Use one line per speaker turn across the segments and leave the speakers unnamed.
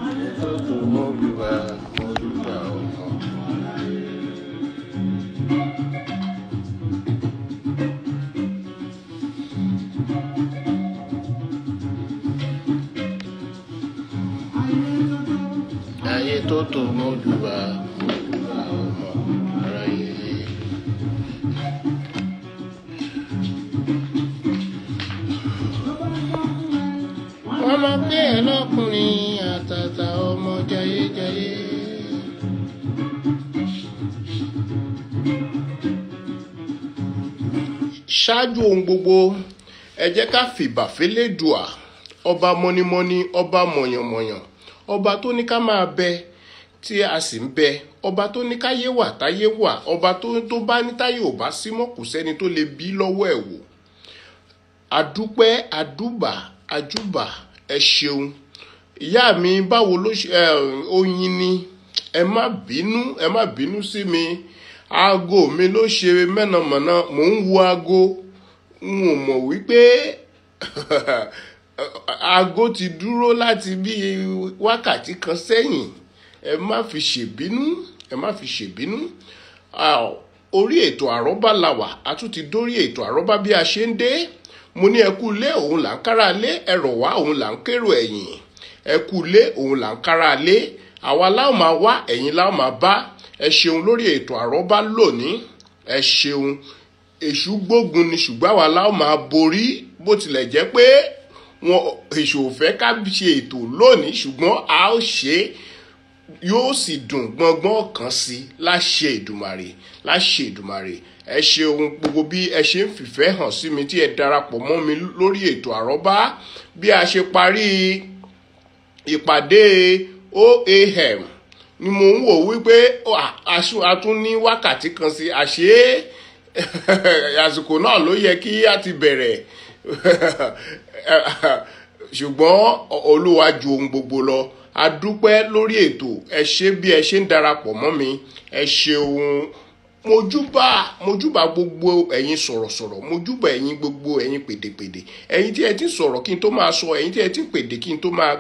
Ayé tó tó mọ́júbà mọ́júbà ọmọ. Ayé tó tó mọ́júbà mọ́júbà ọmọ aráyé. Wọ́n máa pè é lọ́kùnrin àtàtà ọmọ jayéjayé. Ṣáájú ohun gbogbo, ẹ jẹ́ ká fìbà fẹ́lẹ́dùà, ọba mọ́nímọ́ní, ọba mọ̀yànmọ̀yàn, ọba tó ní ká máa bẹ tí a sì ń bẹ, ọba tó ní káyé wà táyé wà, ọba tó bá ní táyé ò bá sí mọ́, kò sẹ́ni tó lè bí lọ́wọ́ ẹ̀ wò. Àdúpẹ́, àdúbà, àjúbà, ẹ ṣeun. Ìyá mi, báwo ló ṣe oyin ni? Ẹ má bínú, ẹ má bínú sí mi. Aago mi ló ṣe mẹ́nàmọ́ná, mò ń wo aago, n ò mọ̀ wípé aago ti dúró láti bí wákàtí kan sẹ́yìn. Ẹ má fi ṣèbínú, ẹ má fi ṣèbínú. Orí ètò àrọ́bá la wà, a tún ti dórí ètò àrọ́bá bí a ṣe ń dé. Mo ní ẹ kú lé, òun là ń kára lé, ẹ rọ̀ wá, òun là ń kérò ẹ̀yìn. Ẹ kú lé, òun là ń kára lé. Àwa la ó máa wá, ẹ̀yin la ó máa bá. Ẹ ṣeun lórí ètò àrọ́bá lónìí. Ẹ ṣeun. Èṣù gbógun ni, ṣùgbọ́n àwa la ó máa borí. Bó tilẹ̀ jẹ́ pé wọn èṣù ò fẹ́ ká ṣe ètò lónìí, ṣùgbọ́n a ó ṣe é, yóò sì dùn gbọ́ngbọ́n kan sí láṣẹ Èdùmàrè, láṣẹ Èdùmàrè. Ẹ ṣeun gbogbo bí ẹ ṣe ń fìfẹ́ hàn sí mi tí ẹ darapọ̀ mọ́ mi lórí ètò àrọ́bá. Bí a ṣe parí ìpàdé OAM ni mò ń wò wípé a tún ní wákàtí kan sí, àṣé àsìkò náà ló yẹ kí a ti bẹ̀rẹ̀. Ṣùgbọ́n Olúwa ju ohun gbogbo lọ. A dúpẹ́ lórí ètò. Ẹ ṣé bí ẹ ṣe ń darapọ̀ mọ́ mi. Ẹ ṣeun. Mojúbà, mojúbà gbogbo ẹ̀yin sọ̀rọ̀sọ̀rọ̀, mojúbà ẹ̀yin gbogbo ẹ̀yin pèdèpèdè, ẹ̀yin tí ẹ ti ń sọ̀rọ̀ kí n tó máa sọ, ẹ̀yin tí ẹ ti ń pèdè kí n tó máa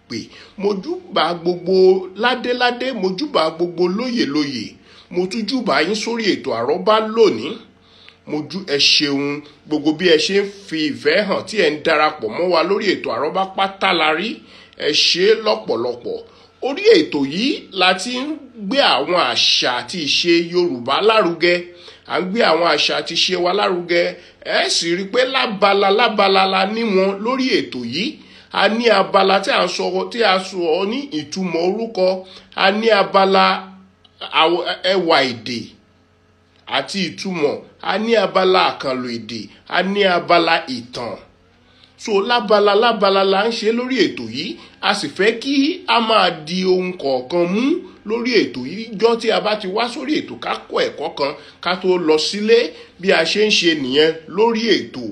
pè. Mojúbà gbogbo ládéládé, mojúbà gbogbo lóyèlóyè. Mo tún júbà yín sórí ètò àrọ́bá lónìí. Mojú ẹ ṣeun gbogbo bí ẹ ṣe ń fi ìfẹ́ hàn tí ẹ ń darapọ̀ mọ́ wa lórí ètò àrọ́bá pátá la rí. Ẹ ṣe lọ́pọ̀lọpọ̀. Orí ètò yìí la ti ń gbé àwọn àṣà àti ìṣe Yorùbá lárugẹ. À ń gbé àwọn àṣà àti ìṣe wa lárugẹ. Ẹ sì rí i pé lábala lábala la ní wọn lórí ètò yìí. A ní abala tí a sọ, tí a sọ ní ìtumọ̀ orúkọ. A ní abala ẹwà èdè àti ìtumọ̀. A ní abala àkànlò èdè. A ní abala ìtàn. So lábala lábala la ń ṣe lórí ètò yìí. A sì fẹ́ kí a máa di ohun kọ̀ọ̀kan mú lórí ètò yìí. Jọ́ tí a bá ti wá sórí ètò, ká kọ́ ẹ̀kọ́ kan ká tó lọ sílé. Bí a ṣe ń ṣe nìyẹn lórí ètò.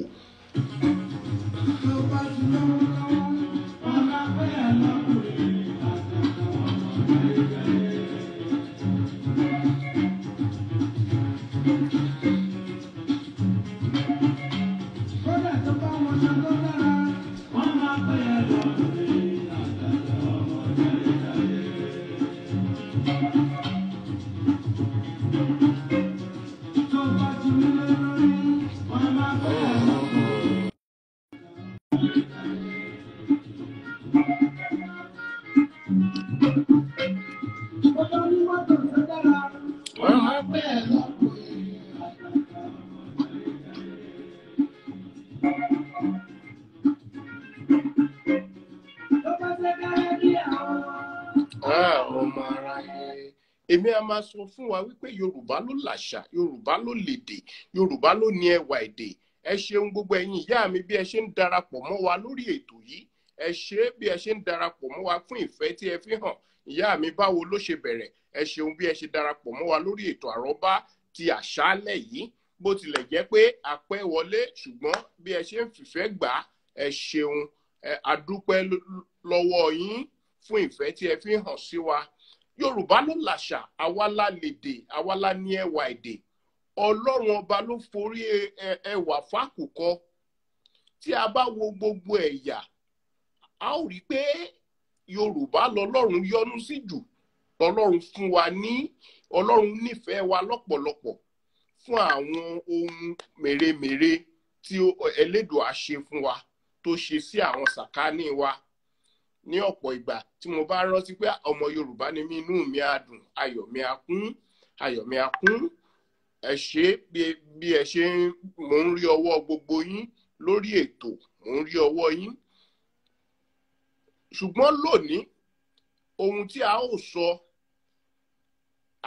Wọ́n máa pè é lọ́kùnrin. Ọmọ aráyé. Èmi a máa sọ fún wa wípé Yorùbá ló làṣà, Yorùbá ló lèdè, Yorùbá ló ní ẹwà èdè. Ẹ ṣeun gbogbo ẹ̀yin ìyá mi bí ẹ ṣe ń darapọ̀ mọ́ wa lórí ètò yìí. Ẹ ṣé bí ẹ ṣe ń darapọ̀ mọ́ wa fún ìfẹ́ tí ẹ fi hàn. Ìyá mi, báwo ló ṣe bẹ̀rẹ̀? Ẹ ṣeun bí ẹ ṣe darapọ̀ mọ́ wa lórí ètò àrọ́bá ti àṣálẹ̀ yìí. Bó tilẹ̀ jẹ́ pé àpẹ́ wọlé, ṣùgbọ́n bí ẹ ṣe ń fìfẹ́ gbà, ẹ ṣeun. A dúpẹ́ lọ́wọ́ yín fún ìfẹ́ tí ẹ fi hàn sí wa. Yorùbá ló làṣà, àwa la lèdè, àwa la ní ẹwà èdè. Ọlọ́run ọba ló forí ẹwà fákùkọ. Tí a bá wo gbogbo ẹ̀yà, A ó rí pé Yorùbá lọ́lọ́run yọ́nú sí jù, lọ́lọ́run fún wa ní, Ọlọ́run nífẹ̀ẹ́ wa lọ́pọ̀lọpọ̀ fún àwọn ohun mèremère tí Elédùà ṣe fún wa, tó ṣe sí àwọn sàkání wa. Ní ọ̀pọ̀ ìgbà tí mo bá rántí pé ọmọ Yorùbá ni mí, inú mi á dùn, ayọ̀ mi á kún, ayọ̀ mi á kún. Ẹ ṣé bí ẹ ṣe ń, mò ń rí ọwọ́ gbogbo yín lórí ètò, mò ń rí ọwọ́ yín. Ṣùgbọ́n lónìí, ohun tí a ó sọ,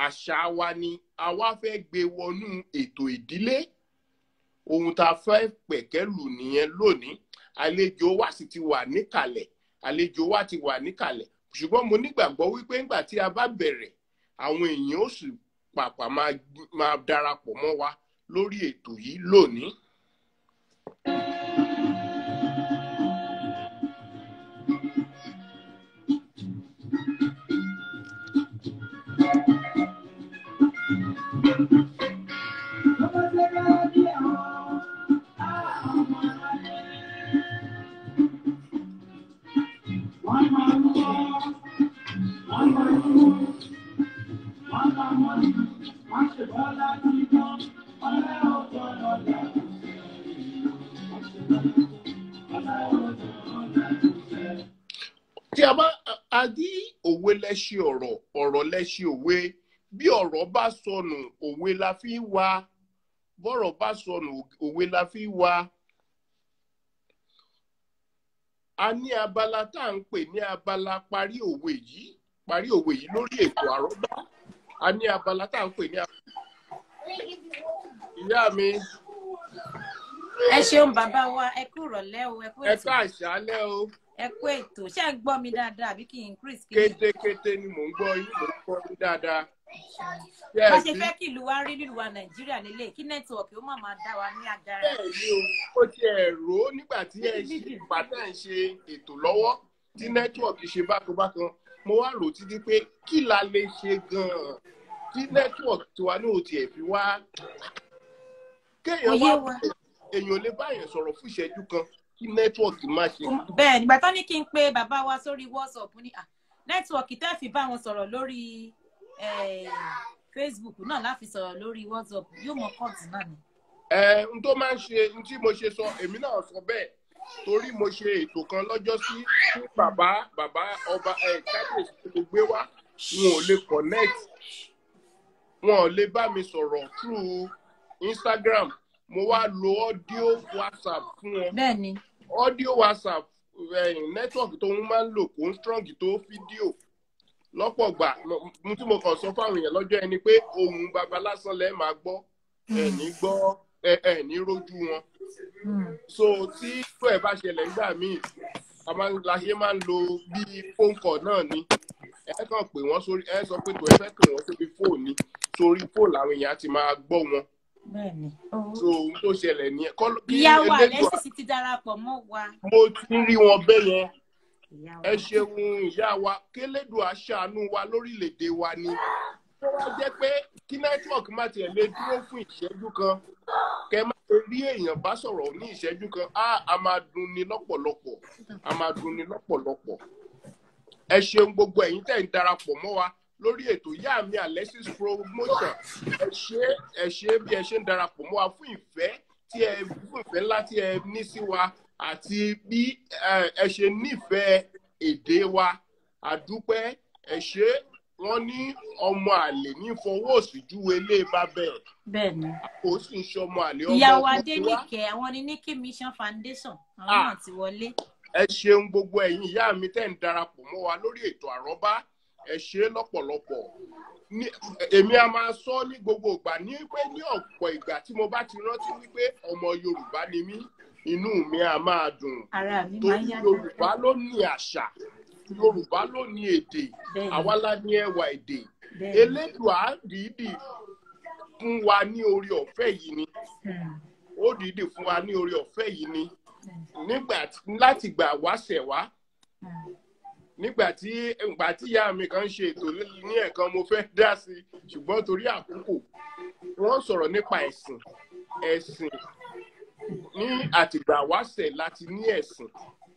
àṣà wa ni a wá fẹ́ gbé wọnú ètò ìdílé. Ohun tá a fẹ́ pẹ̀kẹ́lù nìyẹn lónìí. Àlejò wa sì ti wà níkàlẹ̀, àlejò wa ti wà níkàlẹ̀. Ṣùgbọ́n mo nígbàgbọ́ wípé nígbà tí a bá bẹ̀rẹ̀, àwọn èèyàn ó sì pàpà máa darapọ̀ mọ́ wa lórí ètò yìí lónìí. Tí a bá a dí òwe lẹ́ṣin ọ̀rọ̀, ọ̀rọ̀ lẹ́ṣin òwe. Bí ọ̀rọ̀ bá sọnù, òwe la fi wá. Bọ́rọ̀ bá sọnù, òwe la fi wá. A ní abala tá à ń pè ní abala parí òwe yìí, parí òwe yìí lórí ètò àrọ́bá. A ní abala tá à ń pè ní abala. Ìyá mi.
Ẹ ṣeun bàbá wa, ẹ kú ìrọ̀lẹ́ o, ẹ kú ètò.
Ẹ ká àṣálẹ́ o.
Ẹ kú ètò. Ṣé ẹ ń gbọ́ mi dáadáa àbí kí n increase kí ni?
Kétékété ni mò ń gbọ́ yín, mò ń gbọ́ yín dáadáa.
Bá ṣe fẹ́ kí ìlú wa rí nílùú wa Nàìjíríà nílé, kí nẹ́tíwọ̀kì ó má máa dá wa ní agara.
Bẹ́ẹ̀ ni o, ó ti ẹ̀ rò ó nígbà tí ẹ ṣe ìgbà tẹ́ ń ṣe ètò lọ́wọ́ tí nẹ́tíwọ̀kì ṣe bákanbákan. Mo wá rò títí pé kí la lè ṣe gan-an tí nẹ́tíwọ̀kì tiwa ní òtí ẹ̀ fi wá. Kéèyàn wá, èèyàn lè bá èèyàn sọ̀rọ̀ fún ìṣẹ́jú kan kí nẹ́tíwọ̀kì má ṣe.
Bẹ́ẹ̀ nígbà tán ní kí n pe bàbá wa sórí WhatsApp ní nẹ́tíwọ̀kì tẹ́ fi bá wọn sọ̀rọ̀ lórí Facebook náà láfi sọ̀rọ̀ lórí WhatsApp, yóò mọ kọ́ọ̀tù náà ni.
N tó máa ń ṣe, n tí mo ṣe sọ, èmi náà sọ bẹ́ẹ̀ torí mo ṣe ètò kan lọ́jọ́ sí fún bàbá ọba kábíyèsí tó mo gbé wá, wọn ò lè connect, wọn ò lè bá mi sọ̀rọ̀ through Instagram. Mo wá lo audio WhatsApp fún wọn.
Bẹ́ẹ̀ni.
Audio WhatsApp network tó ń máa ń lò kó ń strong tó fídíò. Lọ́pọ̀ gbà mo tí mo kàn sọ fáwọn èèyàn lọ́jọ́ ẹni pé ohùn baba lásán lẹ́ máa gbọ́, ẹ̀ ní gbọ́, ẹ̀ ní rójú wọn. So tí tó ẹ̀ bá ṣẹlẹ̀ nígbà míì, la ṣe máa ń lo bí phone call náà ni. Ẹ kàn pè wọ́n sórí, ẹ sọ pé tó ẹ fẹ́ pè wọ́n sórí fóònù ni, sórí fóònù làwọn èèyàn á ti máa gbọ́ wọn.
Bẹ́ẹ̀ni.
So ohun tó ṣẹlẹ̀ nìyẹn.
Ìyá wa Alexis ti darapọ̀ mọ́ wa.
Mo ti rí wọn bẹ́ẹ̀ yẹn. Ẹ ṣeun ìyá wa, kélédùà ṣàánú wa lórílẹ̀‐èdè wa ni. Tó wá jẹ́ pé kí nẹ́tíwọ̀kì má tiẹ̀ lè dúró fún ìṣẹ́jú kan, kẹ má lè rí èèyàn bá sọ̀rọ̀ ní ìṣẹ́jú kan, á máa dùn ni lọ́pọ̀lọpọ̀, á máa dùn ni lọ́pọ̀lọpọ̀. Ẹ ṣeun gbogbo ẹ̀yin tẹ̀ ń darapọ̀ mọ́ wa lórí ètò ìyá mi Alexis Promotion. Ẹ ṣé bí ẹ ṣe ń darapọ̀ mọ́ wa fún ìfẹ́ tí ẹ, fún ìfẹ́ ńlá tí ẹ ní sí wa àti bí ẹ ṣe nífẹ̀ẹ́ èdè wa. Àdúpẹ́, ẹ ṣé. Wọ́n ní ọmọ àlè ní fọwọ́ òsì júwe ilé bàbá ẹ̀.
Bẹ́ẹ̀ni.
Ó sì ń ṣọmọ àlè ọmọ
Ìyá wa
ọkùnrin wa.
Adéníkẹ́, àwọn ni Nikki Mission Foundation, àwọn náà ti wọlé.
Ẹ ṣeun gbogbo ẹ̀yin ìyá mi tẹ́ ń darapọ̀ mọ́ wa lórí ètò àrọ́bá. Ẹ ṣé lọ́pọ̀lọpọ̀. Èmi a máa sọ ní gbogbo ìgbà ní pé ní ọ̀pọ̀ ìgbà tí mo bá ti rántí wípé ọmọ Yorùbá ni mí, inú mi a máa dùn.
Ara mi máa ń
Torí
yá
Yorùbá ló ní àṣà, Yorùbá ló ní èdè, àwa la ní ẹwà èdè. Elédùà dìídì fún wa ní orí ọ̀fẹ́ yìí ni. Ó dìídì fún wa ní orí ọ̀fẹ́ yìí ni. Nígbà láti gbà wáṣẹ̀ wá. Nígbà tí ìyá mi kan ṣe ètò ní ẹ̀kan mo fẹ́ dá sí, ṣùgbọ́n torí àkókò, wọ́n sọ̀rọ̀ nípa ẹ̀sìn. Ẹ̀sìn ní àtìgbà wáṣẹ̀ láti ní ẹ̀sìn.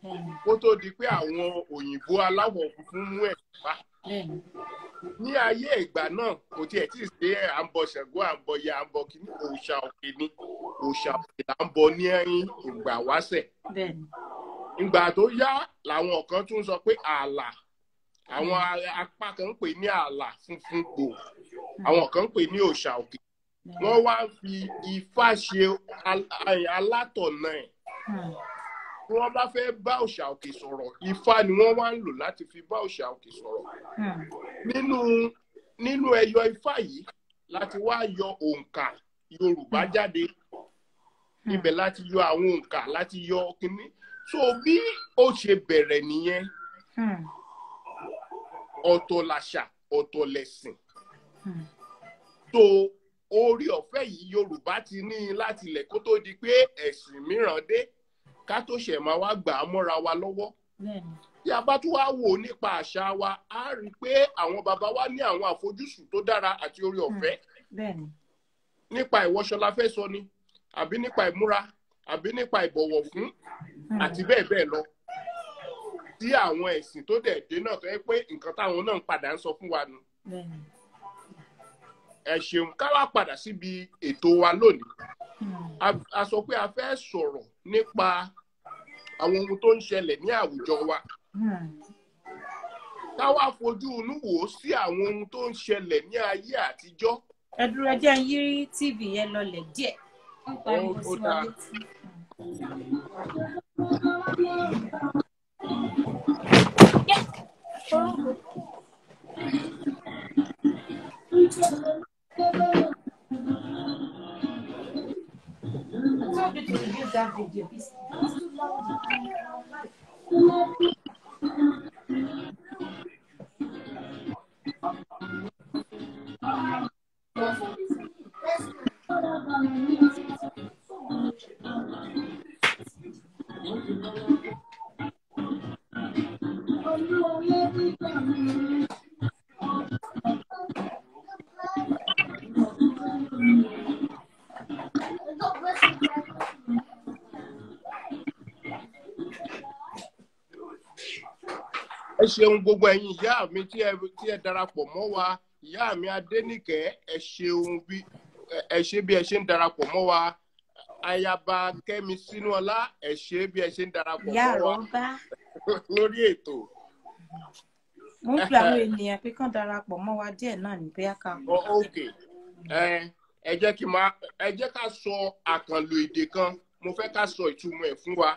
Kó tó di pé àwọn òyìnbó aláwọ̀ funfun mú ẹ̀ wá. Ní ayé ìgbà náà kò tiẹ̀ tí ì ṣe à ń bọ Ṣàngó, à ń bọ ya, à ń bọ kíní, òòṣà òkè ni, òòṣà òkè là ń bọ ní ìgbà wáṣẹ̀. Ìgbà tó yá làwọn kan tún sọ pé ààlà, àwọn apá kan ń pè ní ààlà funfun gbò, àwọn kan ń pè ní òòṣà òkè. Wọ́n wá fi Ifá ṣe alátọ̀nà ẹ̀. Tí wọ́n bá fẹ́ bá òòṣà òkè sọ̀rọ̀, Ifá ni wọ́n wá ń lò láti fi bá òòṣà òkè sọ̀rọ̀. Nínú ẹyọ Ifá yìí láti wá yọ òǹkà Yorùbá jáde. Ibẹ̀ láti yọ àwọn òǹkà, láti yọ kínní. So bí ó ṣe bẹ̀rẹ̀ nìyẹn. Ọ̀tọ̀ làṣà, ọ̀tọ̀ lẹ̀sìn. So orí ọ̀fẹ́ yìí Yorùbá ti ní láti ilẹ̀ kó tó di pé ẹ̀sìn mìíràn dé, ká tó ṣẹ̀ máa wá gbà á mọ́ra wa lọ́wọ́. Tí a bá tún wá wò nípa àṣà wa, á rí i pé àwọn bàbá wa ní àwọn àfojúsùn tó dára àti orí ọ̀fẹ́. Nípa ìwọṣọ la fẹ́ sọ ni, àbí nípa ìmúra, àbí nípa ìbọ̀wọ̀ fún, àti bẹ́ẹ̀ bẹ́ẹ̀ lọ. Tí àwọn ẹ̀sìn tó dẹ̀ dé náà tó yẹ pé nǹkan táwọn náà ń padà ń sọ fún wa nu. Ẹ ṣeun, ká wá padà síbi ètò wa lónìí. A sọ pé a fẹ́ sọ̀rọ̀ nípa àwọn ohun tó ń ṣẹlẹ̀ ní àwùjọ wa. Ká wá fojú inú wò ó sí àwọn ohun tó ń ṣẹlẹ̀ ní ayé àtijọ́.
Ẹ dúró, ẹ jẹ́ n yí TV yẹn lọlẹ̀ díẹ̀. Ó ń pariwo sí wa létí. I told you to reduce that video. It's too loud.
Ẹ ṣeun gbogbo ẹ̀yin ìyá mi tí ẹ darapọ̀ mọ́ wa. Ìyá mi Adéníkẹ́, ẹ ṣeun bí ẹ ṣe bí ẹ ṣe ń darapọ̀ mọ́ wa. Ayaba Kẹ́mi Sínúọlá, ẹ ṣe bí ẹ ṣe ń darapọ̀ mọ́ wa lórí ètò.
Mo ń pe àwọn ènìyàn pé kán darapọ̀ mọ́ wa díẹ̀ náà ní bóyá ká.
Ok, ẹ jẹ́ ká sọ àkànlò èdè kan, mo fẹ́ ká sọ ìtumọ̀ ẹ̀ fún wa.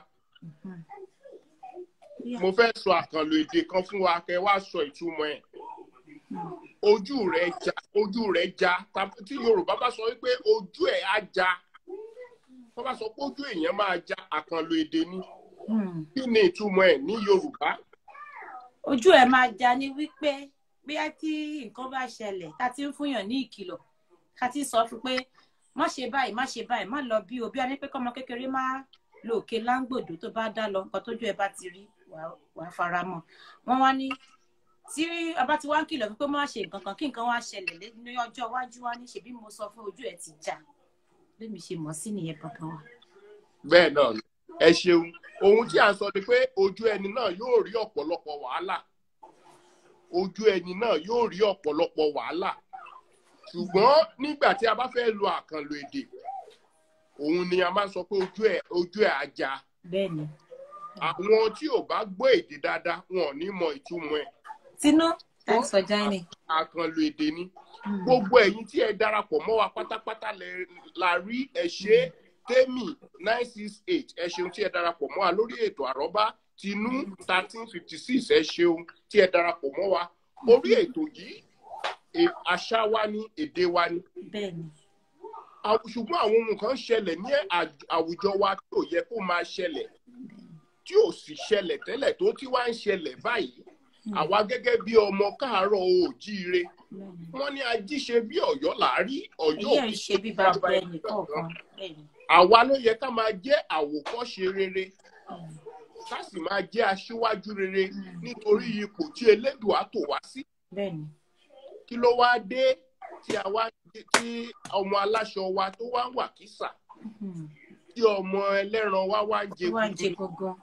Mo fẹ́ sọ àkànlò èdè kan fún wa, kẹ́ wá sọ ìtumọ̀ ẹ̀. Ojú rẹ̀ já, ojú rẹ̀ já. Tí Yorùbá bá sọ wípé ojú ẹ̀ á já, tó bá sọ pé ojú èèyàn máa já, àkànlò èdè ni. Kí ni ìtumọ̀ ẹ̀ ní Yorùbá?
Ojú ẹ̀ máa já ni wípé bí a ti nǹkan bá ṣẹlẹ̀, tá ti ń fúnyàn ní ìkìlọ̀, ká ti sọ fún pé má ṣe báyìí, má ṣe báyìí, má lọ bí o, bí a ní pé kọ́mọ kékeré má lọ òkè láńgbòdo tó bá dá lọ, nǹkan tójú ẹ bá ti rí wàá fara mọ́. Wọ́n wá ní tí a bá ti wá ń kìlọ̀ pé má ṣe nǹkan kan, kí nǹkan wá ṣẹlẹ̀ ní ọjọ́ iwájú, wá ní ṣebí mo sọ fún, ojú ẹ ti já. Lẹ́mi ṣe mọ̀ sí nìyẹn bàbá wa.
Bẹ́ẹ̀ náà, ẹ ṣeun. Ohun tí a sọ ni pé ojú ẹni náà yóò rí ọ̀pọ̀lọpọ̀ wàhálà. Ojú ẹni náà yóò rí ọ̀pọ̀lọpọ̀ wàhálà. Ṣùgbọ́n nígbà tí a bá fẹ́ lo àkànlò èdè, òun ni a máa sọ pé ojú ẹ̀ á já.
Bẹ́ẹ̀ni.
Àwọn tí ò bá gbọ́ èdè dáadáa, wọn ò ní mọ ìtumọ̀ ẹ̀.
Tinú, thanks for joining.
Àkànlò èdè ni. Gbogbo ẹ̀yin tí ẹ darapọ̀ mọ́ wa pátápátá la rí, ẹ ṣé. Tèmi 968, ẹ ṣeun tí ẹ darapọ̀ mọ́ wa lórí ètò àrọ́bá. Tinú 1356, ẹ ṣeun tí ẹ darapọ̀ mọ́ wa orí ètò yìí. Àṣà wa ni, èdè wa ni.
Bẹ́ẹ̀ni.
Ṣùgbọ́n àwọn ohun kan ṣẹlẹ̀ ní àwùjọ wa tí ò yẹ kó máa ṣẹlẹ̀, tí ò sì ṣẹlẹ̀ tẹ́lẹ̀ tó ti wá ń ṣẹlẹ̀ báyìí. Àwa gẹ́gẹ́ bí ọmọ káàárọ̀ oòjíire, wọ́n ní ajíṣe bí Ọ̀yọ́ là á rí, Ọ̀yọ́ ò kì í
ṣe bí bàbá ẹnì kọ̀ọ̀kan.
Àwa ló yẹ ká máa jẹ́ àwòkọ́ṣe rere, ká sì máa jẹ́ aṣíwájú rere nítorí ipò tí Elédùà tò wá sí. Kí ló wá dé tí ọmọ aláṣọ wa tó wá ń wà kísà, tí ọmọ ẹlẹ́ran wa wá ń jẹ
gbogbo?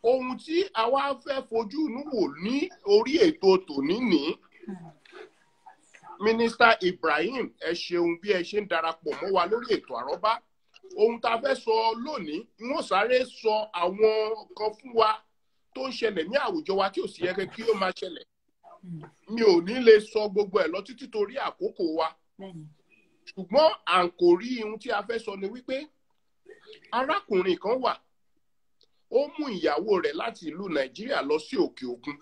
Ohun tí a wá fẹ́ fojú inú wò ní orí ètò tòní ní Mínísítà Ibrahim, ẹ ṣeun bí ẹ ṣe ń darapọ̀ mọ́ wa lórí ètò àrọ́bá. Ohun tá a fẹ́ sọ lónìí, wọ́n sáré sọ àwọn kan fún wa tó ń ṣẹlẹ̀ ní àwùjọ wa tí ò sì yẹ kí ó máa ṣẹlẹ̀. Mi ò ní lè sọ gbogbo ẹ̀ lọ títí torí àkókò wa. Ṣùgbọ́n àǹkórí ohun tí a fẹ́ sọ ni wípé arákùnrin kan wà, ó mú ìyàwó rẹ̀ láti ìlú Nàìjíríà lọ sí òkè òkun.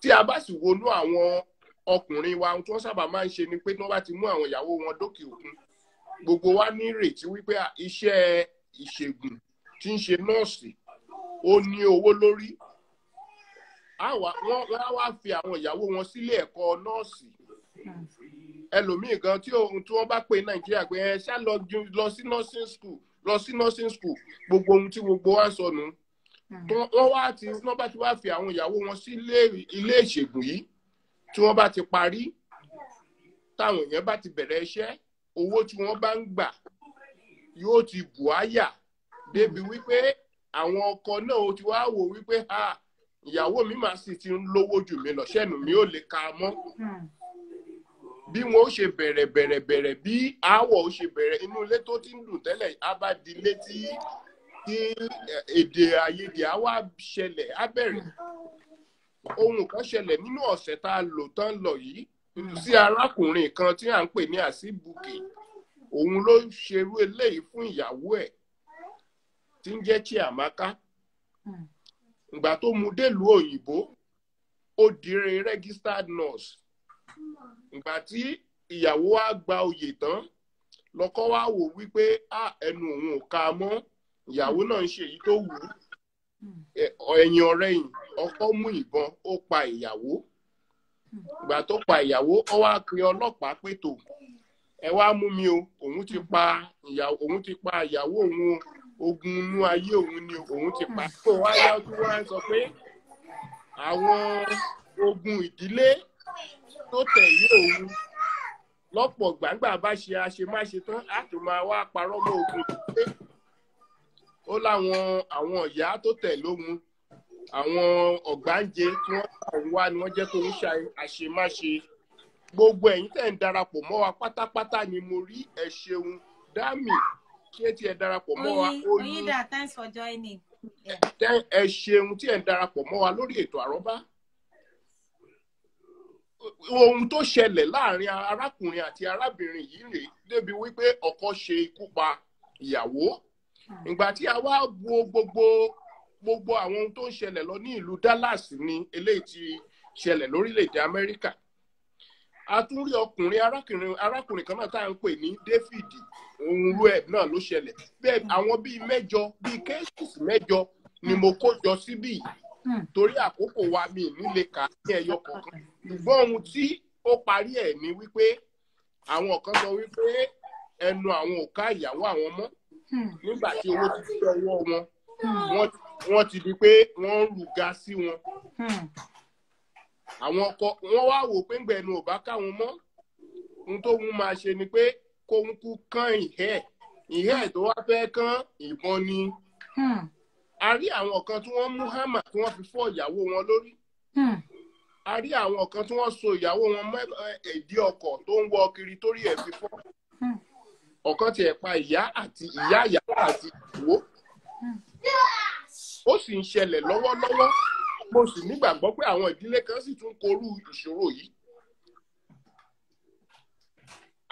Tí a bá sì wọnú àwọn ọkùnrin wa, ohun tí wọ́n sábà máa ń ṣe ni pé tí wọ́n bá ti mú àwọn ìyàwó wọn dókè òkun, gbogbo wa ní ìrètí wípé iṣẹ́ ìṣègùn tí ń ṣe nọ́ọ̀sì ó ní owó lórí. Wọ́n á wá fi àwọn ìyàwó wọn sílé ẹ̀kọ́ nọ́ọ̀sì. Ẹlòmíì gan tí ohun tí wọ́n bá pè Nàìjíríà pé ẹ ṣá lọ sí nursing school, lọ sí nursing school, gbogbo ohun tí gbogbo wa sọ nù. Wọ́n bá ti wá fi àwọn ìyàwó wọn sí ilé ìṣègùn yìí, tí wọ́n bá ti parí, táwọn èèyàn bá ti bẹ̀rẹ̀ iṣẹ́, owó tí wọ́n bá ń gbà yóò ti bù áyà débi wípé àwọn ọkọ náà ó ti wá wò wípé ha, ìyàwó mi máa sì ti ń lówó jù mí lọ, ṣẹ́nu mi ò lè ka mọ́. Bí wọn ó ṣe bẹ̀rẹ̀ bẹ̀rẹ̀ bẹ̀rẹ̀, bí aáwọ̀ ó ṣe bẹ̀rẹ̀ inú ilé tó ti ń dùn tẹ́lẹ̀, á bá di ilé tí èdè àìyedè á wá ṣẹlẹ̀, á bẹ̀rẹ̀. Ohun kan ṣẹlẹ̀ nínú ọ̀sẹ̀ tá a lò tán lọ yìí sí arákùnrin kan tí à ń pè ní Àsíbùkè. Òun ló ṣerú eléyìí fún ìyàwó ẹ̀ tí ń jẹ́ Chiamaka. Ìgbà tó mú délùú òyìnbó, ó dire registered nurse. Ìgbà tí ìyàwó wa gba oyè tán, lọ́kọ wa wò wípé ẹnu òun ò ká mọ́, ìyàwó náà ń ṣe èyí tó wù ú. Ẹ̀yìn ọ̀rẹ̀yìn, ọkọ mú ìbọn, ó pa ìyàwó. Ìgbà tó pa ìyàwó, ó wá pe ọlọ́pàá pé tó, ẹ wá mú mi o, òun ti pa ìyàwó òun, ogun inú ayé òun ni òun ti pa. Tó wá yá, ó tún wá sọ pé àwọn ogun ìdílé tó tẹ̀lé òun lọ́pọ̀ gbàǹgbà bá ṣe àṣemáṣe tán, á tún máa wá parọ́ mọ́ ogun ìdílé. Ó láwọn àwọn ìyá tó tẹ̀lé òun, àwọn ọ̀gbáǹje tí wọ́n bá òun wá ni wọ́n jẹ́ kó ń ṣe àṣemáṣe. Gbogbo ẹ̀yin tẹ̀ ń darapọ̀ mọ́ wa pátápátá ni mo rí, ẹ ṣeun. Dámì, ṣé tí ẹ darapọ̀ mọ́ wa?
Oyinda, thanks for joining.
Ẹ ṣeun tí ẹ ń darapọ̀ mọ́ wa lórí ètò àrọ́bá. Ohun tó ṣẹlẹ̀ láàrin arákùnrin àti arábìnrin yìí rèé débi wípé ọkọ ṣe ikú pa ìyàwó. Ìgbà tí a wá wo gbogbo àwọn ohun tó ń ṣẹlẹ̀ lọ ní ìlú Dallas ni eléyìí ti ṣẹlẹ̀ lórílẹ̀‐èdè Amẹ́ríkà. A tún rí ọkùnrin arákùnrin kan náà tá à ń pè ní David, ohun rú ẹ̀ náà ló ṣẹlẹ̀. Bẹ́ẹ̀ àwọn bíi mẹ́jọ, bíi cases mẹ́jọ ni mo kó jọ síbí torí àkókò wa mi nílé kà ní ẹyọ kọ̀ọ̀kan. Ṣùgbọ́n ohun tí ó parí ẹ̀ ni wípé àwọn kan sọ wípé ẹnu àwọn ò ká ìyàwó àwọn mọ́. Nígbà tí owó ti dé ọwọ́ wọn, wọ́n ti di pé wọ́n ń rúga sí wọn. Àwọn ọkọ wọ́n wá wò pé ńgbà ẹnu ò bá káwọn mọ́, ohun tó ń máa ṣe ni pé kóun kú kán ìhẹ́ tó wá fẹ́ kán ìbọn ni. A rí àwọn kan tí wọ́n mú hámà tí wọ́n fi fọ́ ìyàwó wọn lórí. A rí àwọn kan tí wọ́n so ìyàwó wọn mọ́ ìdí ọkọ̀ tó ń wọ́ kiri torí ẹ̀ fi fọ́. Ọ̀kan tiẹ̀ pa ìyá àti ìyá ìyàwó àti ìyàwó. Ó sì ń ṣẹlẹ̀ lọ́wọ́lọ́wọ́. Mo sì nígbàgbọ́ pé àwọn ìdílé kan sì tún korú ìṣòro yìí.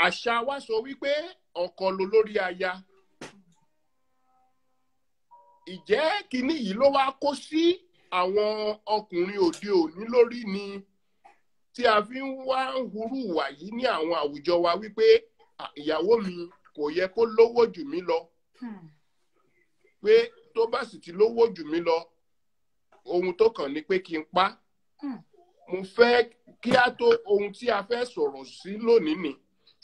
Àṣà wa sọ wípé ọkọ lolórí aya. Ìjẹ́ kinní yìí ló wá kó sí àwọn ọkùnrin òde òní lórí ni tí a fi ń wá ń hurú ìwà yìí ní àwọn àwùjọ wa wípé ìyàwó mi kò yẹ kó lówó jù mí lọ. Pé tó bá sì ti lówó jù mí lọ, ohun tó kàn ní pé kí n pa. Mo fẹ́ kí a tó ohun tí a fẹ́ sọ̀rọ̀ sí lónìí ni.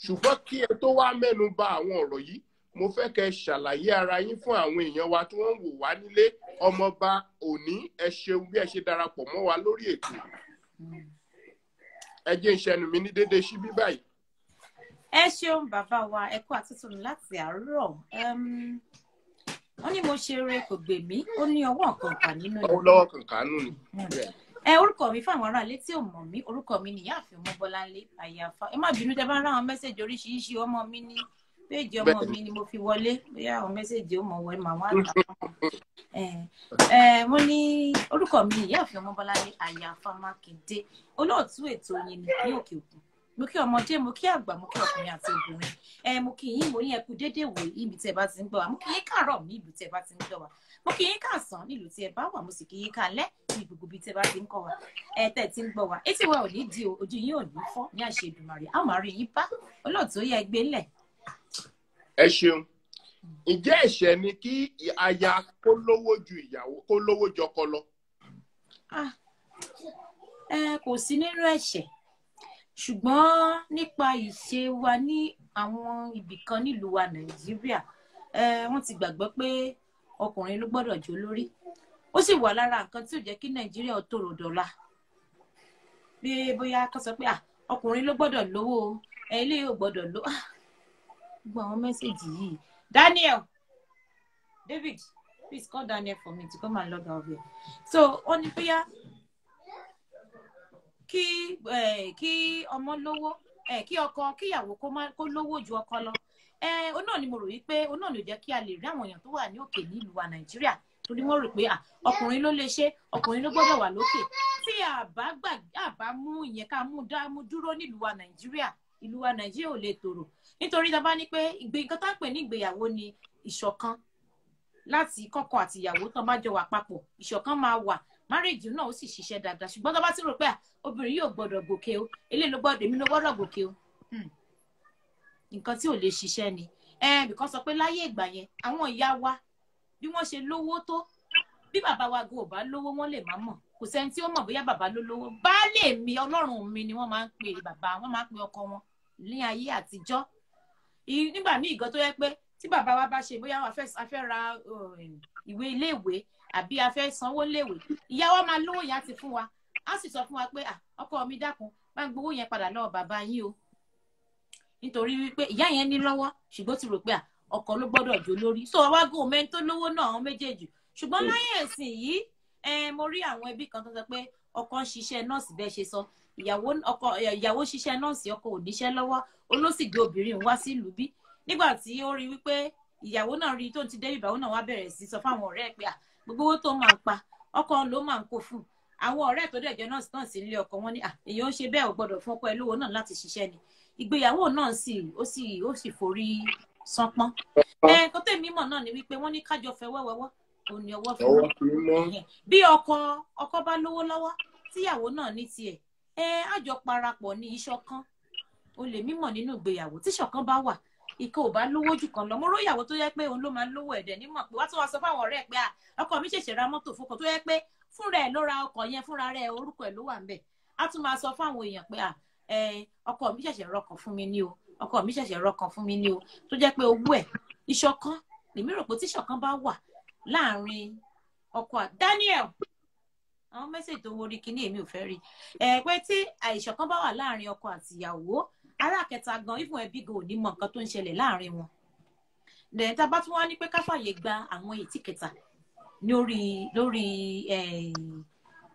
Ṣùgbọ́n kí ẹ tó wá mẹ́nu bà àwọn ọ̀rọ̀ yìí, mo fẹ́ kẹ́ ṣàlàyé ara yín fún àwọn èèyàn wa tí wọ́n ń wò wá nílé. Ọmọọba Òní, ẹ ṣeun bí ẹ ṣe darapọ̀ mọ́ wa lórí ètò. Ẹ jẹ́ n ṣẹnu mi ní déédéé síbí báyìí.
Ẹ ṣeun bàbá wa, ẹ kú àtúntò láti àárọ̀. Wọ́n ní mo ṣe eré kò gbè mí, ó ní ọwọ́ nǹkan kà nínú
ni. Lọ́wọ́ kankan nù ni.
Ẹ orúkọ mi fáwọn ará létí ò mọ̀ mí, orúkọ mi ni Ìyáàfin Ọmọbọ́láńlé Àyàfà. Ẹ má bínú tẹ́ bá ń ráwọn mẹ́sẹ̀jì oríṣiríṣi, ọmọ mi ní péèjì ọmọ mi ni mo fi wọlé, bóyá àwọn mẹ́sẹ̀jì ó mọ̀ wọlé màá wá kà. Wọ́n ní orúkọ mi ni Ìyáàfin Ọmọbọ́láńlé Àyàfà Mákindé, olóòtú ètò yìí ní òkè òkun. Mo kí ọmọdé, mo kí àgbà, mo kí ọkùnrin àti obìnrin. Mo kí yín, mo ní ẹ kú déédéé wò ibi tí ẹ bá ti ń gbọ́ wa. Mo kí yín káàárọ̀ ní ibi tí ẹ bá ti ń gbọ́ wa. Mo kí yín káàsán nílùú tí ẹ bá wà, mo sì kí yín káalẹ́ ní gbogbo ibi tí ẹ bá ti ń kọ́ wa. Tẹ́ ti ń gbọ́ wa. Etí wa ò ní di o, ojú yín ò ní fọ́ ní àṣẹ Èdùmàrè. A máa rí yín bá. Olóòtú ó yẹ gbé ńlẹ̀.
Ẹ ṣeun. Ǹjẹ́ ẹ̀ṣẹ̀ ni kí aya kó lówó ju ìyàwó kó lówó jọkọ lọ?
Kò sí nínú ẹ̀ṣẹ̀. Ṣùgbọ́n nípa ìṣe wa ní àwọn ibìkan nílùú wa Nàìjíríà, wọ́n ti gbàgbọ́ pé ọkùnrin ló gbọ́dọ̀ jó lórí. Ó sì wà lára nǹkan tí ò jẹ́ kí Nàìjíríà ó tòrò dọ̀la. Bí bóyá kán sọ pé ọkùnrin ló gbọ́dọ̀ lówó, eléyìí ò gbọ́dọ̀ lówó. Gbogbo àwọn mẹ́sẹ̀jì yìí. Daniel, David, please call Daniel for me to come and log out here. So ó ní bóyá kí ọmọ lówó, kí ọkọ kíyàwó kó lówó ju ọkọ lọ. Ó náà ni mo rò wípé ó náà ló jẹ́ kí a lè rí àwọn èèyàn tó wà ní òkè nílùú wa Nàìjíríà, torí wọ́n rò pé ọkùnrin ló lè ṣe, ọkùnrin ló gbọ́dọ̀ wà lókè. Tí a bá mú ìyẹn ká mú dúró nílùú wa Nàìjíríà, ìlú wa Nàìjíríà ò lè tòrò. Nítorí tá a bá ní pé nǹkan tá ń pè ní ìgbéyàwó ni ìṣọ̀kan, láti kọ́kọ àti ìyàwó tán bá jọ wà papọ̀, ìṣọ̀kan máa wà, márèjì náà ó sì ṣiṣẹ́ dáadáa. Ṣùgbọ́n tó bá ti rò pé obìnrin yóò gbọ́dọ̀ gòkè o, eléyìí ló gbọ́dọ̀, èmi ló gbọ́dọ̀ gòkè o, nǹkan tí ò lè ṣiṣẹ́ ni. Bìkan sọ pé láyé ìgbà yẹn àwọn ìyá wa bí wọ́n ṣe lówó tó, bí bàbá wa go ò bá lówó wọ́n lè má mọ̀, kò sẹ́ni tí ó mọ̀ bóyá bàbá ló lówó. Baálé mi, ọlọ́run mi ni wọ́n máa ń pè bàbá, wọ́n máa ń pè ọkọ wọn ní ayé àtijọ́. Nígbà míì gan tó yẹ pé tí bàbá wa bá ṣe bóyá a fẹ́ ra ìwé iléèwé àbí a fẹ́ sanwó léèwé, ìyá wa máa lówó yẹn á ti fún wa, á sì sọ fún wa pé ọkọ mi dákun, bá ń gbowó yẹn padà lọ́wọ́ bàbá yín o, nítorí wípé ìyá yẹn ní lọ́wọ́, ṣùgbọ́n ti rò pé ọkọ ló gbọ́dọ̀ jó lórí. So àwa gò mẹ́ni tó lówó náà àwọn méjèèjì. Ṣùgbọ́n láyé ẹ̀sìn yìí, mo rí àwọn ẹbí kan tó sọ pé ọkọ ń ṣiṣẹ́ nọ́ọ̀sì, bẹ́ẹ̀ ṣe sọ, ìyàwó ṣiṣẹ́ nọ́ọ̀sì, ọkọ ò níṣẹ́ lọ́wọ́, olóṣìgbè obìnrin wá sílùú bí. Nígbà tí ó rí wípé ìyàwó náà rí tó ti dé, ìbáwó náà wá bẹ̀rẹ̀ sí sọ fáwọn ọ̀rẹ́ ẹ̀ pé gbogbo owó tó máa ń pa ọkọ ló máa ń kó fún àwọn ọ̀rẹ́ tó dẹ̀ jẹ́ nọ́ọ̀sì náà sí ilé ọkọ wọn ní èèyàn ń ṣe bẹ́ẹ̀, ò gbọ́dọ̀ fún ọkọ ẹ lówó náà láti ṣiṣẹ́ ni. Ìgbéyàwó náà sì ó sì forí sánpọ́n. Nǹkan tèmi mọ̀ náà ni wípé wọ́n ní kájọ fẹ́ wẹ́wẹ́wọ́, òun ni ọwọ́ fi mọ́. Bí ọkọ bá lówó lọ́wọ́ tíyàwó náà ní tiẹ̀, àjọ parapọ̀ ní ìṣọ̀kan. O lè mímọ̀ nínú ìgbéyàwó tíṣọ̀kan bá wà, ìkan ò bá lówó jù kan lọ. Mo róyàwó tó yẹ pé òun ló máa lówó ẹ̀dẹ̀ nímọ̀ pé wá tó wá sọ fáwọn ọ̀rẹ́ ẹ̀ pé ọkọ mi ṣẹ̀ṣẹ̀ ra mọ́tò fún ọkọ tó yẹ pé fúnra ẹ̀ ló ra ọkọ̀ yẹn, fúnra rẹ̀ orúkọ ẹ̀ ló wà ńbẹ̀. Á tún máa sọ fáwọn èèyàn pé ọkọ mi ṣẹ̀ṣẹ̀ rọkàn fún mi ní o, ọkọ mi ṣẹ̀ṣẹ̀ rọkàn fún mi ní o, tó jẹ́ pé owó ẹ̀. Ìṣọ̀kan lèmi rò pé tíṣọ̀kan bá wà láàrin ọkọ Daniel, àwọn mẹ́sẹ̀jì tó worí kíní èmi ò fẹ́ rí pé tí ìṣọ̀kan bá wà láàrin ọkọ àti ìyàwó, ará kẹta gan ìfún ẹbí gan ò ní mọ nǹkan tó ń ṣẹlẹ̀ láàrin wọn. Dẹ̀ tá a bá tún wá ní pé ká fàyè gba àwọn ètí kẹta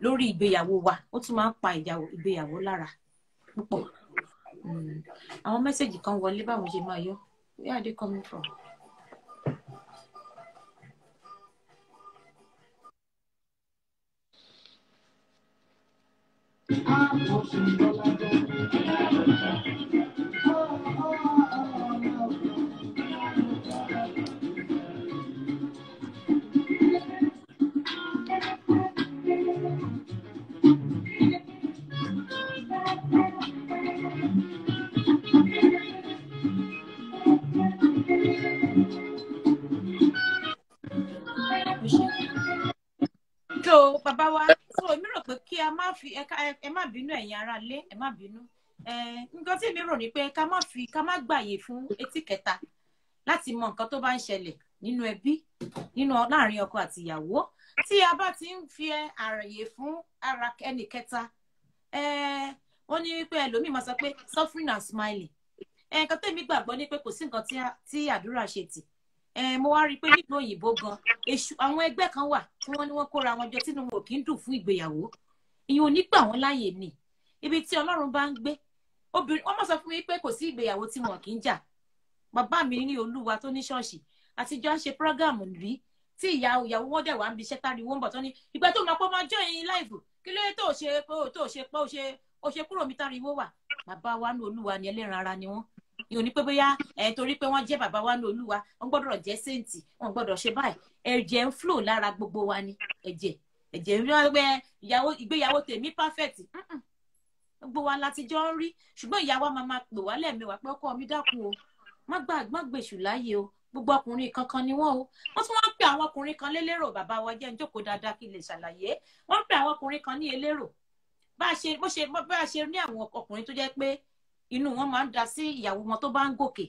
lórí ìgbéyàwó wa, ó tún máa ń pa ìgbéyàwó lára púpọ̀. Àwọn mẹ́sẹ̀jì kan wọlé, báwo ṣe máa yọ? Where are they coming from? So bàbá wa, so èmi rò pé kí a má fi ẹ má bínú, ẹ̀yin ará ilé, ẹ má bínú. Nǹkan tí èmi rò ni pé ká má gbàyè fún etí kẹta láti mọ nǹkan tó bá ń ṣẹlẹ̀ nínú ẹbí, nínú láàrin ọkọ àti ìyàwó. Tí a bá ti ń fi ààyè fún ara ẹnì kẹta, wọ́n ní wípé ẹlòmíì máa sọ pé suffering and smiling. Nǹkan tèmi gbàgbọ́ ni pé kò sí nǹkan tí àdúrà ṣe tì. Mo wá rí i pé nílùú òyìnbó gan, èṣù àwọn ẹgbẹ́ kan wà tí wọ́n ní wọ́n kóra wọn jọ tínú wọn ò kí ń dùn fún ìgbéyàwó. Ìyẹn ò ní gbà wọ́n láàyè ni. Ibi tí Ọlọ́run bá ń gbé obìnrin, wọ́n mọ̀ sọ fún mi pé kò sí ìgbéyàwó tí wọn kì í jà. Bàbá mi ní Olúwa tó ní ṣọ́ọ̀ṣì àtijọ́ ń ṣe prógáàmù rí tí ìyàwó wọn dẹ̀ wá ń bi iṣẹ́ táriwo ń bọ̀ tó ní ìgbà tó máa pọ́ máa jọ ẹ̀yin láìfù kí ló dé tó ṣe pé tó ṣe pé ó ṣe kúrò mi táriwo wà. Bàbá wa ní Olúwa ni, ẹlẹ́ran ara ni wọ́n. Ìyẹn ò ní pé bóyá ẹ torí pé wọ́n jẹ́ bàbá wa ní Olúwa wọ́n gbọ́dọ̀ jẹ́ saint, wọ́n gbọ́dọ̀ ṣe báyìí. Ẹ̀jẹ̀ ń flow lára gbogbo wa ni. Ẹ̀jẹ̀ ń gbẹ ìgbéyàwó tèmi perfect, gbogbo wa láti jọ ń rí. Ṣùgbọ́n ìyá wa máa pè wá lẹ́ẹ̀mẹ́wàá pé ọkọ mi dákun o, má gbèṣù láàyè o, gbogbo ọkùnrin kankan ni wọ́n o. Wọ́n tún wọ́n ń pè àwọn ọkùnrin kan lélérò. Bàbá wa jẹ́ ń jókòó dáadáa kí n lè ṣàlàyé. Wọ́n ń pè àwọn ọkùnrin kan ní elérò. Bá a ṣe ní àwọn ọkùnrin tó jẹ́ pé inú wọn máa ń da sí ìyàwó wọn tó bá ń gòkè,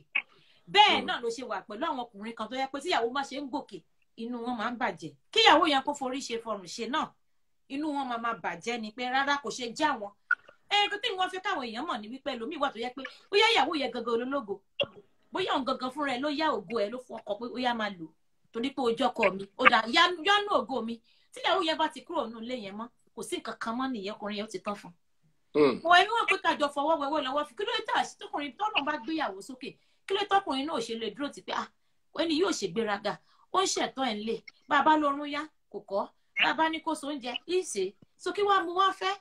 bẹ́ẹ̀ náà ló ṣe wà pẹ̀lú àwọn ọkùnrin kan tó jẹ́ pé tí ìyàwó bá ṣe ń gòkè inú wọn máa ń bàjẹ́. Kíyàwó yẹn kó forí ṣe fọrùn ṣe náà, inú wọn máa máa bàjẹ́ ni pé rárá kò ṣe já wọn. Ẹ̀ẹ́dùn tí wọ́n fẹ́ káwọn èèyàn mọ̀ ní wípé ẹlòmíì wà tó yẹ pé bóyá ìyàwó yẹn gangan olólógo, bóyá òun gangan fúnra ẹ ló yá ògo ẹ ló fún ọkọ pé ó yá máa lò torí pé ojú ọkọ mi ó dà yánú ògo mi. Tíyàwó yẹn bá ti kúrò nínú ilé yẹn mọ́, kò sí nǹkan kan mọ́ nìyẹn, ọkùnrin yẹn ó ti tán fún un. Wọ́n ẹni wọ́n pé kájọ fọwọ́ wẹwọ́ lọ́wọ́ fi kí ló dé tà sí tọkùnrin tọ́nà bá gbéyàwó sókè, kí ló tọkùnrin náà ò ṣe lè dúró ti pé ah ẹni yóò ṣègbéraga, ó ń ṣẹ̀tọ́ ẹ̀ ń lè bàbá lórun yá kò kọ́, bàbá ní kó so oúnjẹ ìṣe so kí wàá mú wá fẹ́.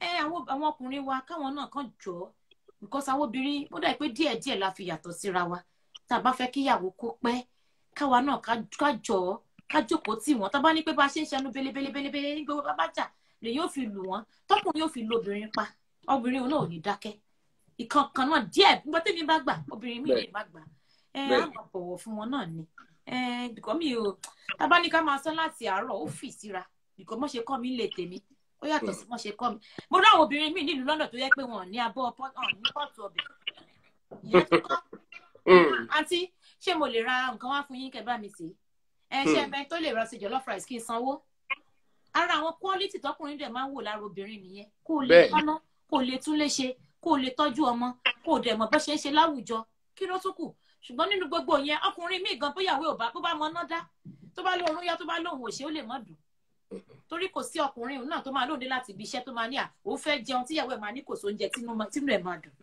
Ẹ àwọn ọkùnrin wa káwọn náà kàn jọ, because àwọn obìnrin ó dà pé díẹ̀díẹ̀ la fi yàtọ̀ síra wa. Tá a bá fẹ́ kíyàwó kó pẹ́, káwa náà ká jọ ká jókòó tì wọ́n. Tá a bá ní pé bá a ṣe ń ṣẹnu belebelebelebele ní gbogbo bàbá jà lè yóò fi lù wọ́n, tọkùnrin yóò fi lu obìnrin pa, obìnrin náà ò ní dákẹ́. Ìkankan náà díẹ̀ nígbà tẹ́mi bá gbà, obìnrin mi lè má gbà. Ẹ á máa bọ̀wọ̀ fún wọn náà ni. Ẹ bìkọ́ mi ò tá a bá ní ká máa sọ láti àárọ̀ ó fì síra, bìkọ́ mọ́ ṣe kọ́ mi lè tèmi ó yàtọ̀ sí mọ́ ṣe kọ́ mi. Mo rí àwọn obìnrin míì nílùú London tó yẹ pé wọn ò ní abọ́ ní pọ́ọ̀tù ọbẹ̀. Ìyẹn tó kọ́. Àǹtí, ṣé mo lè ra nǹkan wá fún yín kẹ́ bá mi sè é? Ẹ ṣé ẹbẹ tó lè ra sí jollof rice kí n sanwó. Ara àwọn quality tọkùnrin dẹ̀ máa ń wò lára obìnrin nìyẹn. Kó o lè dáná, kó o lè tún lè ṣe, kó o lè tọ́jú ọmọ, kó o dẹ̀ mọ̀ bó ṣe ń ṣe láwùjọ. Kí ló tún kù? Ṣùgbọ́n nínú gbogbo yẹn, ọkùnrin míì gan bóyá ò bá bó bá mọ ná dá, tó bá lóorun yá, tó bá lóhùn òṣè, ó lè má dùn. Torí kò sí ọkùnrin náà tó máa lóde láti ibi iṣẹ́ tó máa ní à ó fẹ́ jẹun tíyàwó ẹ̀ máa ní kò sóúnjẹ tínú ẹ̀ máa dùn.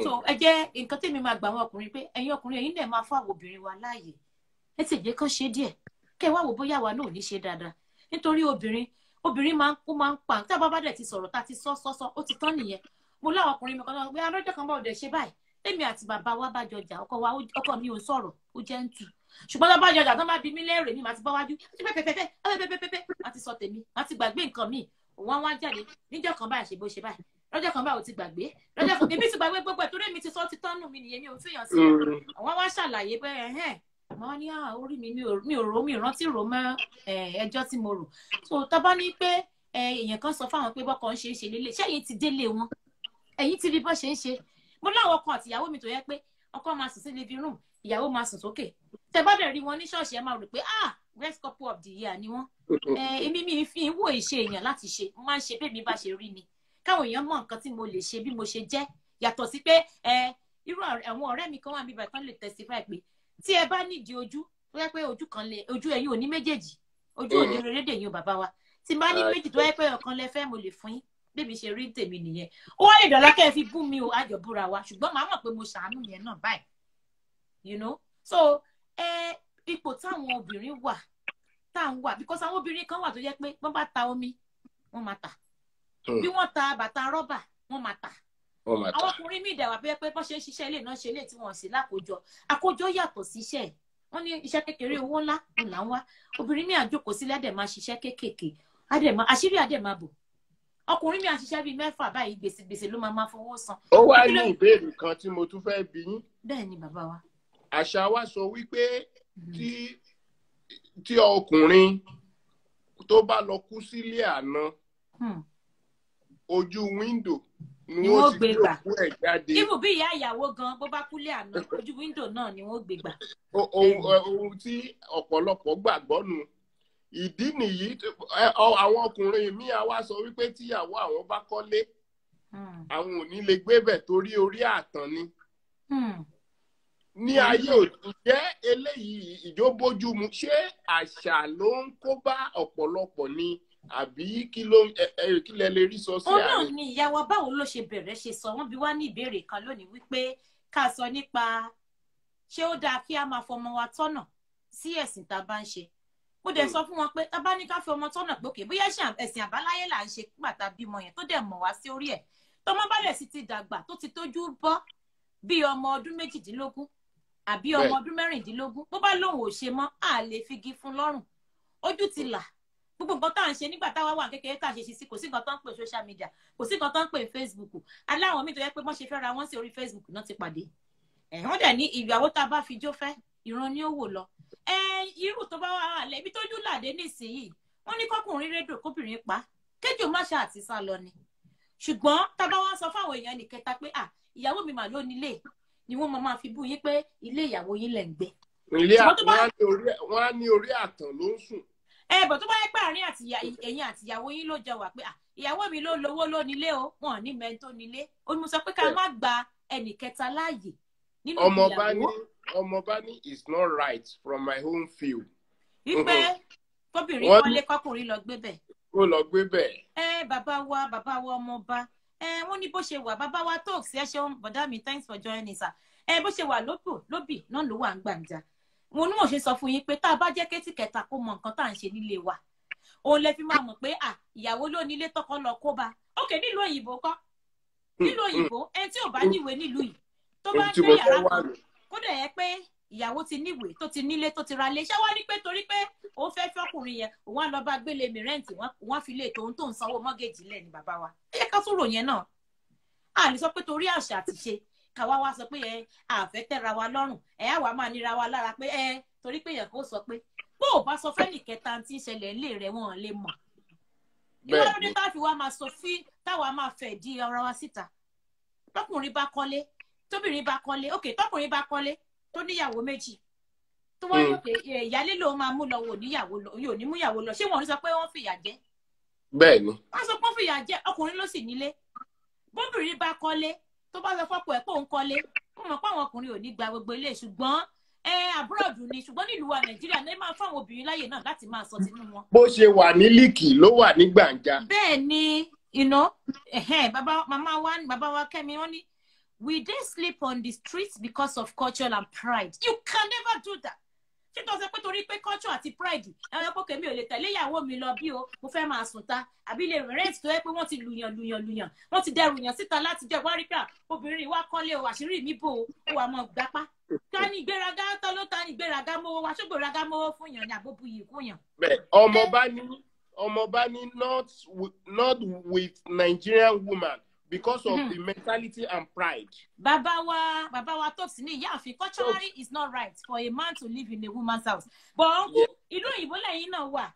So ẹ jẹ́ nǹkan tèmi máa gbà àwọn ọkùnrin pé ẹ̀yin ọkùnrin ẹ̀yin náà máa fún àwọn obìnrin wa láàyè. Ẹ sì jẹ́ kán ṣe díẹ̀ kẹ́ ẹ wá wò bóyá wa náà ò ní ṣe dáadáa. Nítorí obìnrin máa ń kó máa ń pa tá a bá bá dẹ̀ ti sọ̀rọ̀ tá a ti sọ sọ sọ ó ti tán nìyẹn. Mo láwọn ọkùnrin mi kan náà pé alọ́jọ́ kan bá òde ṣe báyìí, èmi àti bàbá wa bá jọ jà, ọkọ mi ò sọ̀rọ̀, ó jẹ́ ń tù. Ṣùgbọ́n tó bá jọ jà tó bá bi mí léèrè mi màá ti bá wájú pẹ́pẹ́pẹ́pẹ́ pẹ́pẹ́pẹ́pẹ́ màá ti sọ tèmi, màá ti gbàgbé nǹkan mi. Òun wá jáde níjọ́ kan báyìí ṣe bó ṣe báyìí, lọ́jọ́ kan báyìí ò ti gbàgbé, lọ́jọ́ kan èmi ti gbàgbé gbogbo ẹ̀ torí èmi ti sọ ti tán nù mí nìyẹn, mi ò fìyàn sí. Àwọn wá ṣàlàyé pé ẹ̀hẹ́n màá ní orí mi mi ò rò mi rántí rò mọ́ ẹjọ́ tí mo rò. So tá bá ní pé èèyàn kan sọ fáwọn pé bọ́kọ ń ṣe é ṣe lélẹ̀, ṣẹ́yìn ti délé wọn, ẹ̀yìn ti rí bọ́ ṣe ń ṣe. Mo láwọn ọkọ àtìyàwó mi tó yẹ pé ọkọ máa sùn sí living room, ìyàwó máa sùn sókè. Tẹ́ bá dẹ̀ rí wọn ní ṣọ́ọ̀ṣì ẹ máa rò pé ah best couple of the year ni wọ́n. Èmi mi fi ń wò ìṣe èèyàn láti ṣe, mo máa ń ṣe bẹ́ẹ̀ mi bá ṣe rí ni. Káwọn èèyàn mọ nǹkan tí mo lè ṣe bí mo ṣe jẹ́, yàtọ̀ sí pé irú àwọn ọ̀rẹ́ mi kan wà níbà tán lè testify pé tí ẹ bá nídìí ojú tó yẹ pé ojú kan lè ojú ẹ̀yin ò ní méjèèjì, ojú ò ní rédè yín o bàbá wa. Tí bá ní méjì tó yẹ pé ọ̀kan lẹ fẹ́ mo lè fún yín, bébí ṣe rí tèmi nìyẹn. Ó wá lè dọ̀lá kẹ́ ẹ fi bú mi o, àjọ búra wa, ṣùgbọ́n màá mọ̀ pé mo ṣàánú yẹn náà báyìí. You know? So ipò táwọn obìnrin wà tá à ń wà, because àwọn obìnrin kan wà tó yẹ pé wọ́n bá ta omi wọ́n máa tà, bí wọ́n ta bàtà rọ́bà wọ́n máa tà. Àwọn ọkùnrin míì dẹ̀ wà pé pé bọ́n ṣe ń ṣiṣẹ́ ilé náà ṣe ilé tí wọ́n sì lákòójọ. Àkójọ yàtọ̀ sí iṣẹ́ ẹ̀. Wọ́n ní iṣẹ́ kékeré owó ńlá là ń wá. Obìnrin míì àjókòó sílẹ̀ dẹ̀ máa ṣiṣẹ́ kéékèèké, àṣírí àdẹ̀ máa bò. Ọkùnrin míì àṣiṣẹ́ bíi mẹ́fà báyìí, gbèsè ló máa fowó san.
Ó wá ní ìbéèrè kan tí mo tún fẹ́ bi yín.
Bẹ́ẹ̀ ni bàbá wa.
Àṣà wa sọ wípé tí ọkùnrin tó bá lọ kú sílé àná, ojú wíńdò ni wọ́n ti gbé òkú ẹ̀ jáde.
Ibù bí ìyá ìyàwó gan bó bá kúlé àná, ojú wíńdò náà ni wọ́n gbé gbà.
Ohun tí ọ̀pọ̀lọpọ̀ gbàgbọ́ nu. Ìdí nìyí àwọn ọkùnrin míì á wá sọ wípé tíyàwó àwọn bá kọ́lé, àwọn ò ní lè gbé bẹ̀ torí orí ààtàn ni. Ní ayé òde jẹ́ eléyìí ìjó bójú mu, ṣé àṣà ló ń kó bá ọ̀pọ̀lọpọ̀ ni àbí kí ló kí lẹ lè rí sọ sí
Òun náà
àárín?
ni ìyá wa, báwo ló ṣe bẹ̀rẹ̀ ṣe sọ, wọ́n bi wá ní ìbéèrè kan lónìí wípé ká sọ nípa ṣé ó dáa kí a máa fọmọ wa tọ́nà sí ẹ̀sìn tá a bá ń ṣe. Mo dẹ̀ sọ fún wọn pé tá a bá ní ká fi ọmọ tọ́nà pé òkè bóyá ẹ̀sìn àbáláyé là ń ṣe nígbà tá a bímọ yẹn tó dẹ̀ mọ̀ wá sí orí ẹ̀, tọmọ bá dẹ̀ sì ti dàgbà tó ti tójú bọ́ bí ọmọ ọdún 18 àbí ọmọ ọdún 16, bó bá lóun ò ṣe mọ́, á lè figi fún lọ́rùn. Ojú ti là, gbogbo nǹkan tá à ń ṣe nígbà táwa wà kékeré tá à ṣe ṣe sí, kò sí nǹkan tó ń pè social media, kò sí nǹkan tó ń pè Facebook. Aláwọn míì tó yẹ pé wọ́n ṣe fẹ́ ra wọ́n sí orí Facebook náà ti pàdé ẹ̀, wọ́n dẹ̀ ní ìyàwó tá a bá fi jó fẹ́, ìran ni ó wò lọ. Ẹ irú tó bá wà lẹ ibi tójú làdé nísìnyìí, wọ́n ní kọkùnrin rédò kóbìnrin pa kéjò má ṣe àti sá lọ ni. Ṣùgbọ́n tá a bá wá sọ fáwọn èèyàn nìkẹta pé à ìyàwó mi mà ló nílé ni, wọ́n máa fi bú yín pé ilé ìyàwó yín lẹ̀ ń gbé.
Ilé
Ṣùgbọ́n tó bá
wọ́n á ní orí àtàn ló ń sùn.
Ẹ bọ̀ tó bá yẹ pé àárín àti ẹ̀yin àti ìyàwó yín ló jọ wà pé ìyàwó mi ló lówó ló nílé o, wọn ò ní mẹ́ni tó nílé. Ó ní mo sọ pé ká má gba ẹnì kẹta láàyè nínú
Ọmọọba ní
ìyàwó.
Ọmọọba ní it's not right from my own feel.
Wípé kóbìnrin kọ́lé kọkùnrin lọ gbé bẹ̀.
Ó lọ gbé bẹ̀.
Ẹ bàbá wa ọmọọba, ẹ wọ́n ní bó ṣe wà, bàbá wa tóòsì, ẹ ṣeun bọ̀dá mi, thanks for joining, sir. Ẹ bó ṣe wà lóbò lóbì náà ló wà ń gbàǹjà. Mo ní mo ṣe sọ fún yín pé tá a bá jẹ́ kétí kẹta kó mọ nǹkan tá à ń ṣe nílé wa, òun lè fi máa mọ̀ pé à ìyàwó ló nílé tọkọ lọ kó bá. Òkè nílùú òyìnbó kọ́, nílùú òyìnbó, ẹni tí ò bá níwèé nílùú yìí tó bá ń
Tí
gbé
mo
yàrá
fẹ́ wà
kan
ní.
Kódà yẹ pé ìyàwó ti níwèé, tó ti nílé, tó ti ra lé, ṣé wọ́n ní pé torí pé òun fẹ́ fọ́kùnrin yẹn, òun á lọ bá gbélé mi rent, wọ́n fi lé tòun tó ń sanwó mọ́gẹ́jì lẹ̀ ní bàbá wa. Ẹ jẹ́ ká tún rò yẹn náà. A lè sọ pé torí àṣà àti ṣe káwa wá sọ pé ẹ àfẹ́ tẹ́ra wa lọ́rùn, ẹ á wà máa nira wa lára pé ẹ torí pé èèyàn kò sọ pé bó o bá sọ fẹ́nì kẹta tí ń ṣẹlẹ̀ ńlé rẹ̀, wọ́n lè mọ̀. Ìwọ lóde tá a fi wá máa sọ fí táwa máa fẹ̀ di ara wa síta. Tọkùnrin bá kọ́lé, tóbìnrin bá kọ́lé, òkè tọkùnrin bá kọ́lé tó níyàwó méjì, tó wá lókè ìyálé lòun máa mú lọ, wò níyàwó lọ, yóò ní múyàwó lọ, ṣé wọn ò ní sọ pé wọ́n fìyà jẹ?
Bẹ́ẹ̀ ni.
Wọ́n sọ pé wọ́n fìyà jẹ, ọkùnrin ló sì nílé. Bóbìnrin bá kọ́lé, tó bá sọ fọ́pọ̀ ẹ̀ pé òun kọ́lé, ó mọ̀ pé àwọn ọkùnrin ò ní gba gbogbo ilé, ṣùgbọ́n ẹ abroad ni, ṣùgbọ́n nílùú wa Nàìjíríà ní máa fáwọn obìnrin láyè náà láti máa sọ tinú wọn.
Bó ṣe wà ní líìkì ló wà ní gbàǹjà.
Bẹ́ẹ̀ ni, bàbá màmá wa, bàbá wa Kẹ́mi, wọ́n ní we dey sleep on the streets because of culture and pride. You can never do that. Ṣé tó sọ pé torí pé culture àti pride ẹ̀rọ pé kèmí ò lè tẹ̀lé ìyàwó mi lọ bí o, mo fẹ́ máa sùn ta àbí lè rent tó yẹ pé wọ́n ti lùyàn lùyàn lùyàn, wọ́n ti dẹrù yàn síta láti jẹ́ wárí pé obìnrin wa kọ́lé o, àṣírí mi bò ó, ó wà mọ́ gbapá. Ta ni ìgbéraga tọ́ ló ta ni ìgbéraga mọ́wọ́ wa, ṣé ìgbéraga mọ́wọ́ fún yàn ni àbóbu yìí kún yàn?
Bẹ́ẹ̀ ọmọọba ní not with Nigerian woman because of the mentality and pride.
Bàbá wa tó sì ní ìyáàfin, culturally it's not right for a man to live in a woman's house. But uncle, ìlú òyìnbó lẹ́yìn náà wà,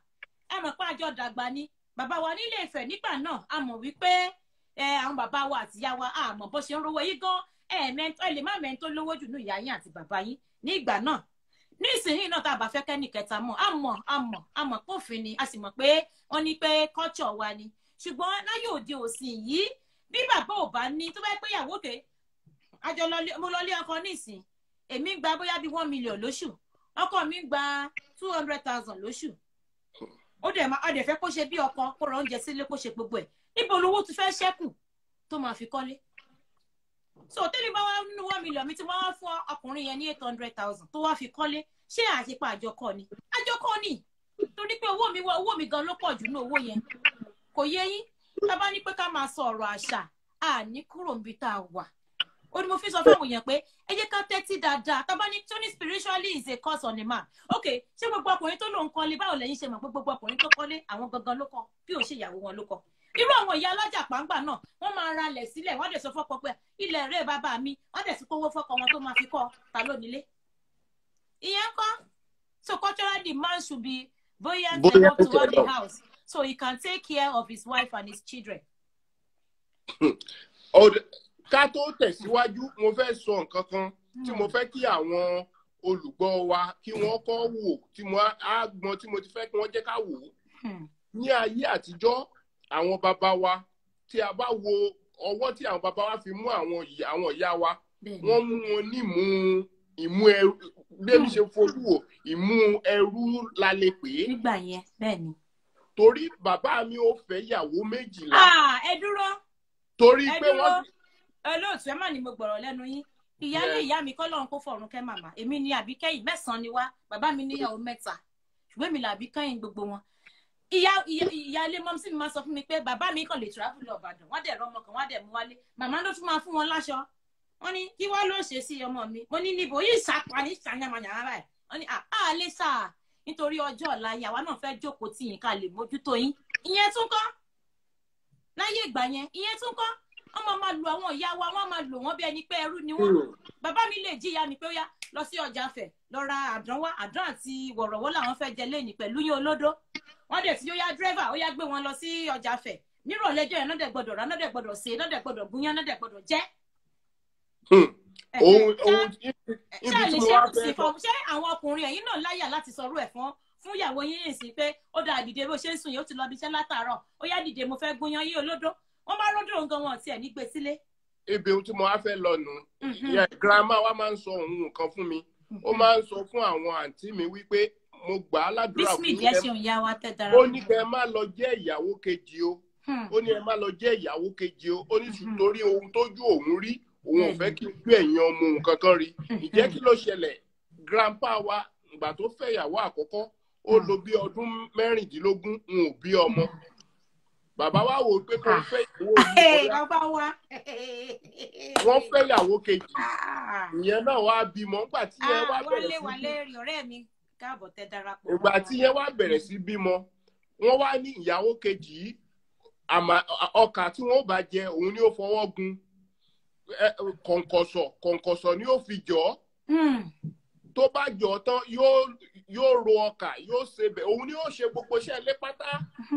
ẹ mọ̀ pé àjọ dàgbà ni bàbá wa nílé Ifẹ̀ nígbà náà. A mọ̀ wípé ẹ àwọn bàbá wa àti ìyá wa, a mọ̀ bó ṣe ń rówó yìí gan. Ẹ ẹ lè má mẹ́ni tó lówó jù ní ìyá yín àti bàbá yín ní ìgbà náà. Nísìnyí náà, tá a bá fẹ́ kẹ́nì kẹta mọ̀, a mọ̀ pófin ni, a sì mọ̀ pé wọ́n ní pé culture wa ni. Ṣùgbọ́n láyé òde òsìn yìí, bí bàbá ò bá ní tó bá pé ìyàwó òkè àjọ mo lọ lé ọkọ nísìn, èmi ń gba bóyá bíi 1 million lóṣù, ọkọ mi ń gba 200,000 lóṣù, ó dẹ̀ máa ó dẹ̀ fẹ́ kó ṣe bí ọkọ, kó ra oúnjẹ sílé, kó ṣe gbogbo ẹ̀, níbo lówó tún fẹ́ ṣẹ́kù tó máa fi kọ́lé? So tẹ́lẹ̀ bá wá nínú 1 million mi tí wọ́n wá fún ọkùnrin yẹn ní 800,000 tó wá fi kọ́lé, ṣé àṣepa àjọkọ ni? Àjọkọ ni, torí pé owó mi wọ owó mi gan ló pọ̀ jù ní owó yẹn. Kò yé yín? Tá bá ní pé ká máa sọ ọ̀rọ̀ àṣà, à ní kúrò níbi tá a wà. Ó ní mo fi sọ fáwọn èèyàn pé ẹ jẹ́ ká tẹ́tí dáadáa. Tá bá ní tó ní spiritually is a curse on a man, ok, ṣé gbogbo ọkùnrin tó lòun kọ́lé, báwo lẹ́yìn ṣe mọ̀ pé gbogbo ọkùnrin tó kọ́lé, àwọn gangan ló kọ́ bí ò ṣe ìyàwó wọn ló kọ́? Irú àwọn ìyá alájà pàǹgbà náà, wọ́n máa ra ilẹ̀ sílẹ̀, wọ́n dẹ̀ sọ fọ́kọ pé ilẹ̀ rẹ̀ bàbá mi, wọ́n dẹ̀ sì kówó fọ́kọ wọn tó máa fi kọ́. Ta ló nílé ìyẹn kọ́? So culturally, the man should be buoyant enough to own the house so he can take care of his wife and his children.
Ká tó tẹ̀síwájú, mo fẹ́ sọ nǹkan kan tí mo fẹ́ kí àwọn olùgbọ́ wa kí wọ́n kọ́ wò, tí mo á gbọ́n tí mo ti fẹ́ kí wọ́n jẹ́ ká wò ó. Ní ayé àtijọ́, àwọn bàbá wa, tí a bá wo ọwọ́ tí àwọn bàbá wa fi mú àwọn ìyá wa, wọ́n mú wọn nímú Ìmú ẹrú bí èmi ṣe fojú wò, ìmú ẹrú la lè pè é.
Nígbà yẹn, bẹ́ẹ̀ ni.
Torí bàbá mi ò fẹ́ ìyàwó 12.
Ah, ẹ dúró.
Torí
Ẹ
pé
dúró.
wọ́n
Olóòtú, ẹ má ní mo gbọ̀rọ̀ lẹ́nu yín. Ìyáálé ìyá mi, kọ́lọ́run kó fọ̀run kẹ́ màmá. Èmi ni àbíkẹ́yìn, 9 ni wá. Bàbá mi níyàwó 3. Ṣùgbọ́n èmi làbíkẹ́yìn gbogbo wọn. Ìyáálé mọ́mísí mi máa sọ fún mi pé bàbá mi kàn lè travel lọ Ìbàdàn. Wọ́n dẹ̀ rọ́mọ kan, wọ́n dẹ̀ mú wálé. Màmá ló tún máa fún wọn láṣọ. Wọ́n ní kí wá ló ṣe sí ọmọ mi. Mo ní níbo yìí sàpà ní sàyàmàyàmà báyìí. Wọ́n ní à lè sà nítorí ọjọ́ ọ̀la yìí àwa náà fẹ́ jókòó tì yín ká lè mójútó yín. Ìyẹn tún kọ́. Láyé ìgbà yẹn, ìyẹn tún kọ́. Wọ́n máa lo àwọn ìyá wa, wọ́n máa lò wọ́n bí ẹni pé ẹrú ni wọ́n. Bàbá mi lè jí ìyá mi pé ó yá lọ sí ọjà Ifẹ̀ lọ ra àdán wá, àdán àti wọ̀rọ̀wọ́ làwọn fẹ́ jẹ lẹ́yìn pẹ̀lú yín olódó. Wọ́n dẹ̀ tí ó yá dírẹ́fà, ó yá gbé wọn lọ sí ọjà Ifẹ̀. Nírọ̀lẹ́ ọjọ́ yẹn, náà dẹ̀ gbọ́dọ̀ rà, náà dẹ̀ gbọ́dọ̀ sè, náà dẹ̀ gbọ́dọ̀ gúnyán, náà dẹ̀ gbọ́dọ̀ jẹ.
Ohun ohun ibi
Ṣé
tí
lè
mo
ṣe
wá
sí
fẹ́
fún ṣé àwọn ọkùnrin ẹ̀yin náà láyà láti sọ̀rọ̀ ẹ̀ fún ìyàwó yín yìí sí pé ó dáa dìde bó ṣe ń sùn yìí, ó ti lọ bí iṣẹ́ látàárọ̀, ó yá dìde mo fẹ́ gúnyán yín olódó. Wọ́n bá rọ́dọ̀ nǹkan wọn tiẹ̀ ní gbé sílé.
Ibi tí mo wá fẹ́ lọ nù. Ìyá grandma wa máa ń sọ ohun nǹkan fún mi. Ó máa ń sọ fún àwọn àǹtí mi wípé mo gbà á ládùúrà fún
Bísmì
yín,
ẹ ṣeun ìyá wa tẹ́
ó
darapọ̀.
ní kẹ́ ẹ má lọ jẹ́ ìyàwó kejì o. Ó ní ẹ má lọ jẹ́ ìyàwó kejì o. Ó ní torí ohun tójú òun rí, òun ò fẹ́ kí ojú ẹ̀yin ọmọ òun kankan rí. Ìjẹ́ kí ló ṣẹlẹ̀? Grandpa wa, ìgbà tó fẹ́ ìyàwó àkọ́kọ́, ó lò bí ọdún 16, n ò bí ọmọ. Bàbá wa wò ó pé kó fẹ́ ìyàwó yìí, bóyá
Bàbá wa.
wọ́n fẹ́ ìyàwó kejì,
Ah.
ìyẹn náà wá bímọ. Nígbà tí yẹn wá
Ah,
bẹ̀rẹ̀
Wálé
sí
Wálé rí ọ̀rẹ́ mi, káàbọ̀ tẹ́ darapọ̀.
Ìgbà tí yẹn wá bẹ̀rẹ̀ sí bímọ, wọ́n wá ní ìyàwó kejì yìí, àmà ọkà tí wọ́n bá jẹ, òun ni ó fọwọ́ gun. Kọ̀ǹkọ̀sọ̀ kọ̀ǹkọ̀sọ̀ ni ó fi jọ ọ́. Tó bá jọ ọ́ tán, yóò ro ọkà, yóò sebẹ̀, òun ni ó ṣe gbogbo iṣẹ́ ilé pátá.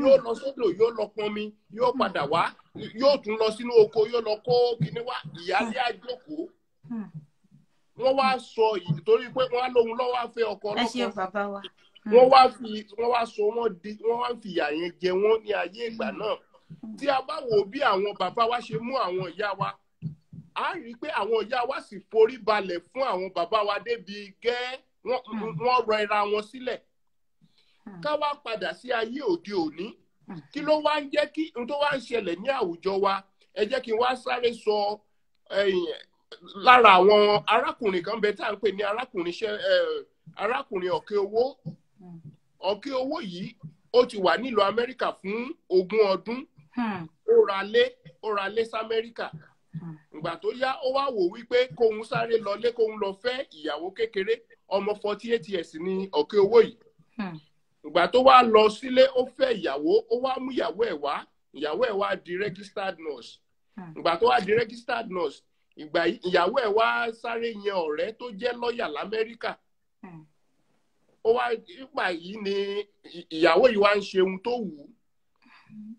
Yóò lọ sódò, yóò lọ pọnmi, yóò padà wá, yóò tún lọ sínú oko, yóò lọ kó kinní wá. Ìyáálé á jókòó. Wọ́n wá sọ yìí torí pé wọ́n á lóhun lọ́wọ́ á fẹ́ ọkọ
Ẹ ṣe
ọlọ́kọ.
bàbá wa.
Wọ́n wá fi wọ́n wá sọ wọ́n di, wọ́n wá fi ìyà yẹn jẹ wọ́n ní ayé ìgbà náà. Tí a bá wò bí àwọn bàbá wa ṣe mú àwọn ìyá wa, a rí i pé àwọn ìyá wa sì forí balẹ̀ fún àwọn bàbá wa débi gẹ́ wọ́n rẹra wọn sílẹ̀. Ká wá padà sí ayé òde òní, kí ló wá ń jẹ́ kí n tó wá ń ṣẹlẹ̀ ní àwùjọ wa? Ẹ jẹ́ kí n wá sáré sọ ẹ̀yìn, lára àwọn arákùnrin kan bẹ tá à ń pè ní arákùnrin ṣẹ arákùnrin Ọ̀kẹ́ Owó. Ọ̀kẹ́ Owó yìí, ó ti wà nílùú Amẹ́ríkà fún 20 ọdún. Ó ra lé sí Amẹ́ríkà. Ìgbà tó yá, ó wá wò wípé kóun sáré lọlé, kóun lọ fẹ́ ìyàwó kékeré. Ọmọ 48 years ní Ọ̀kẹ́ Owó yìí. Ìgbà tó wá lọ sílé, ó fẹ́ ìyàwó, ó wá mú ìyàwó ẹ̀ wá. Ìyàwó ẹ̀ wá di registered nurse. Ìgbà tó wá di registered nurse, ìgbà yìí, ìyàwó ẹ̀ wá sáré yan ọ̀rẹ́ tó jẹ́ lọ́ọ̀yà l'Amẹ́ríkà. Ó wá ìgbà yìí ni ìyàwó yìí wá ń ṣe ohun tó wù ú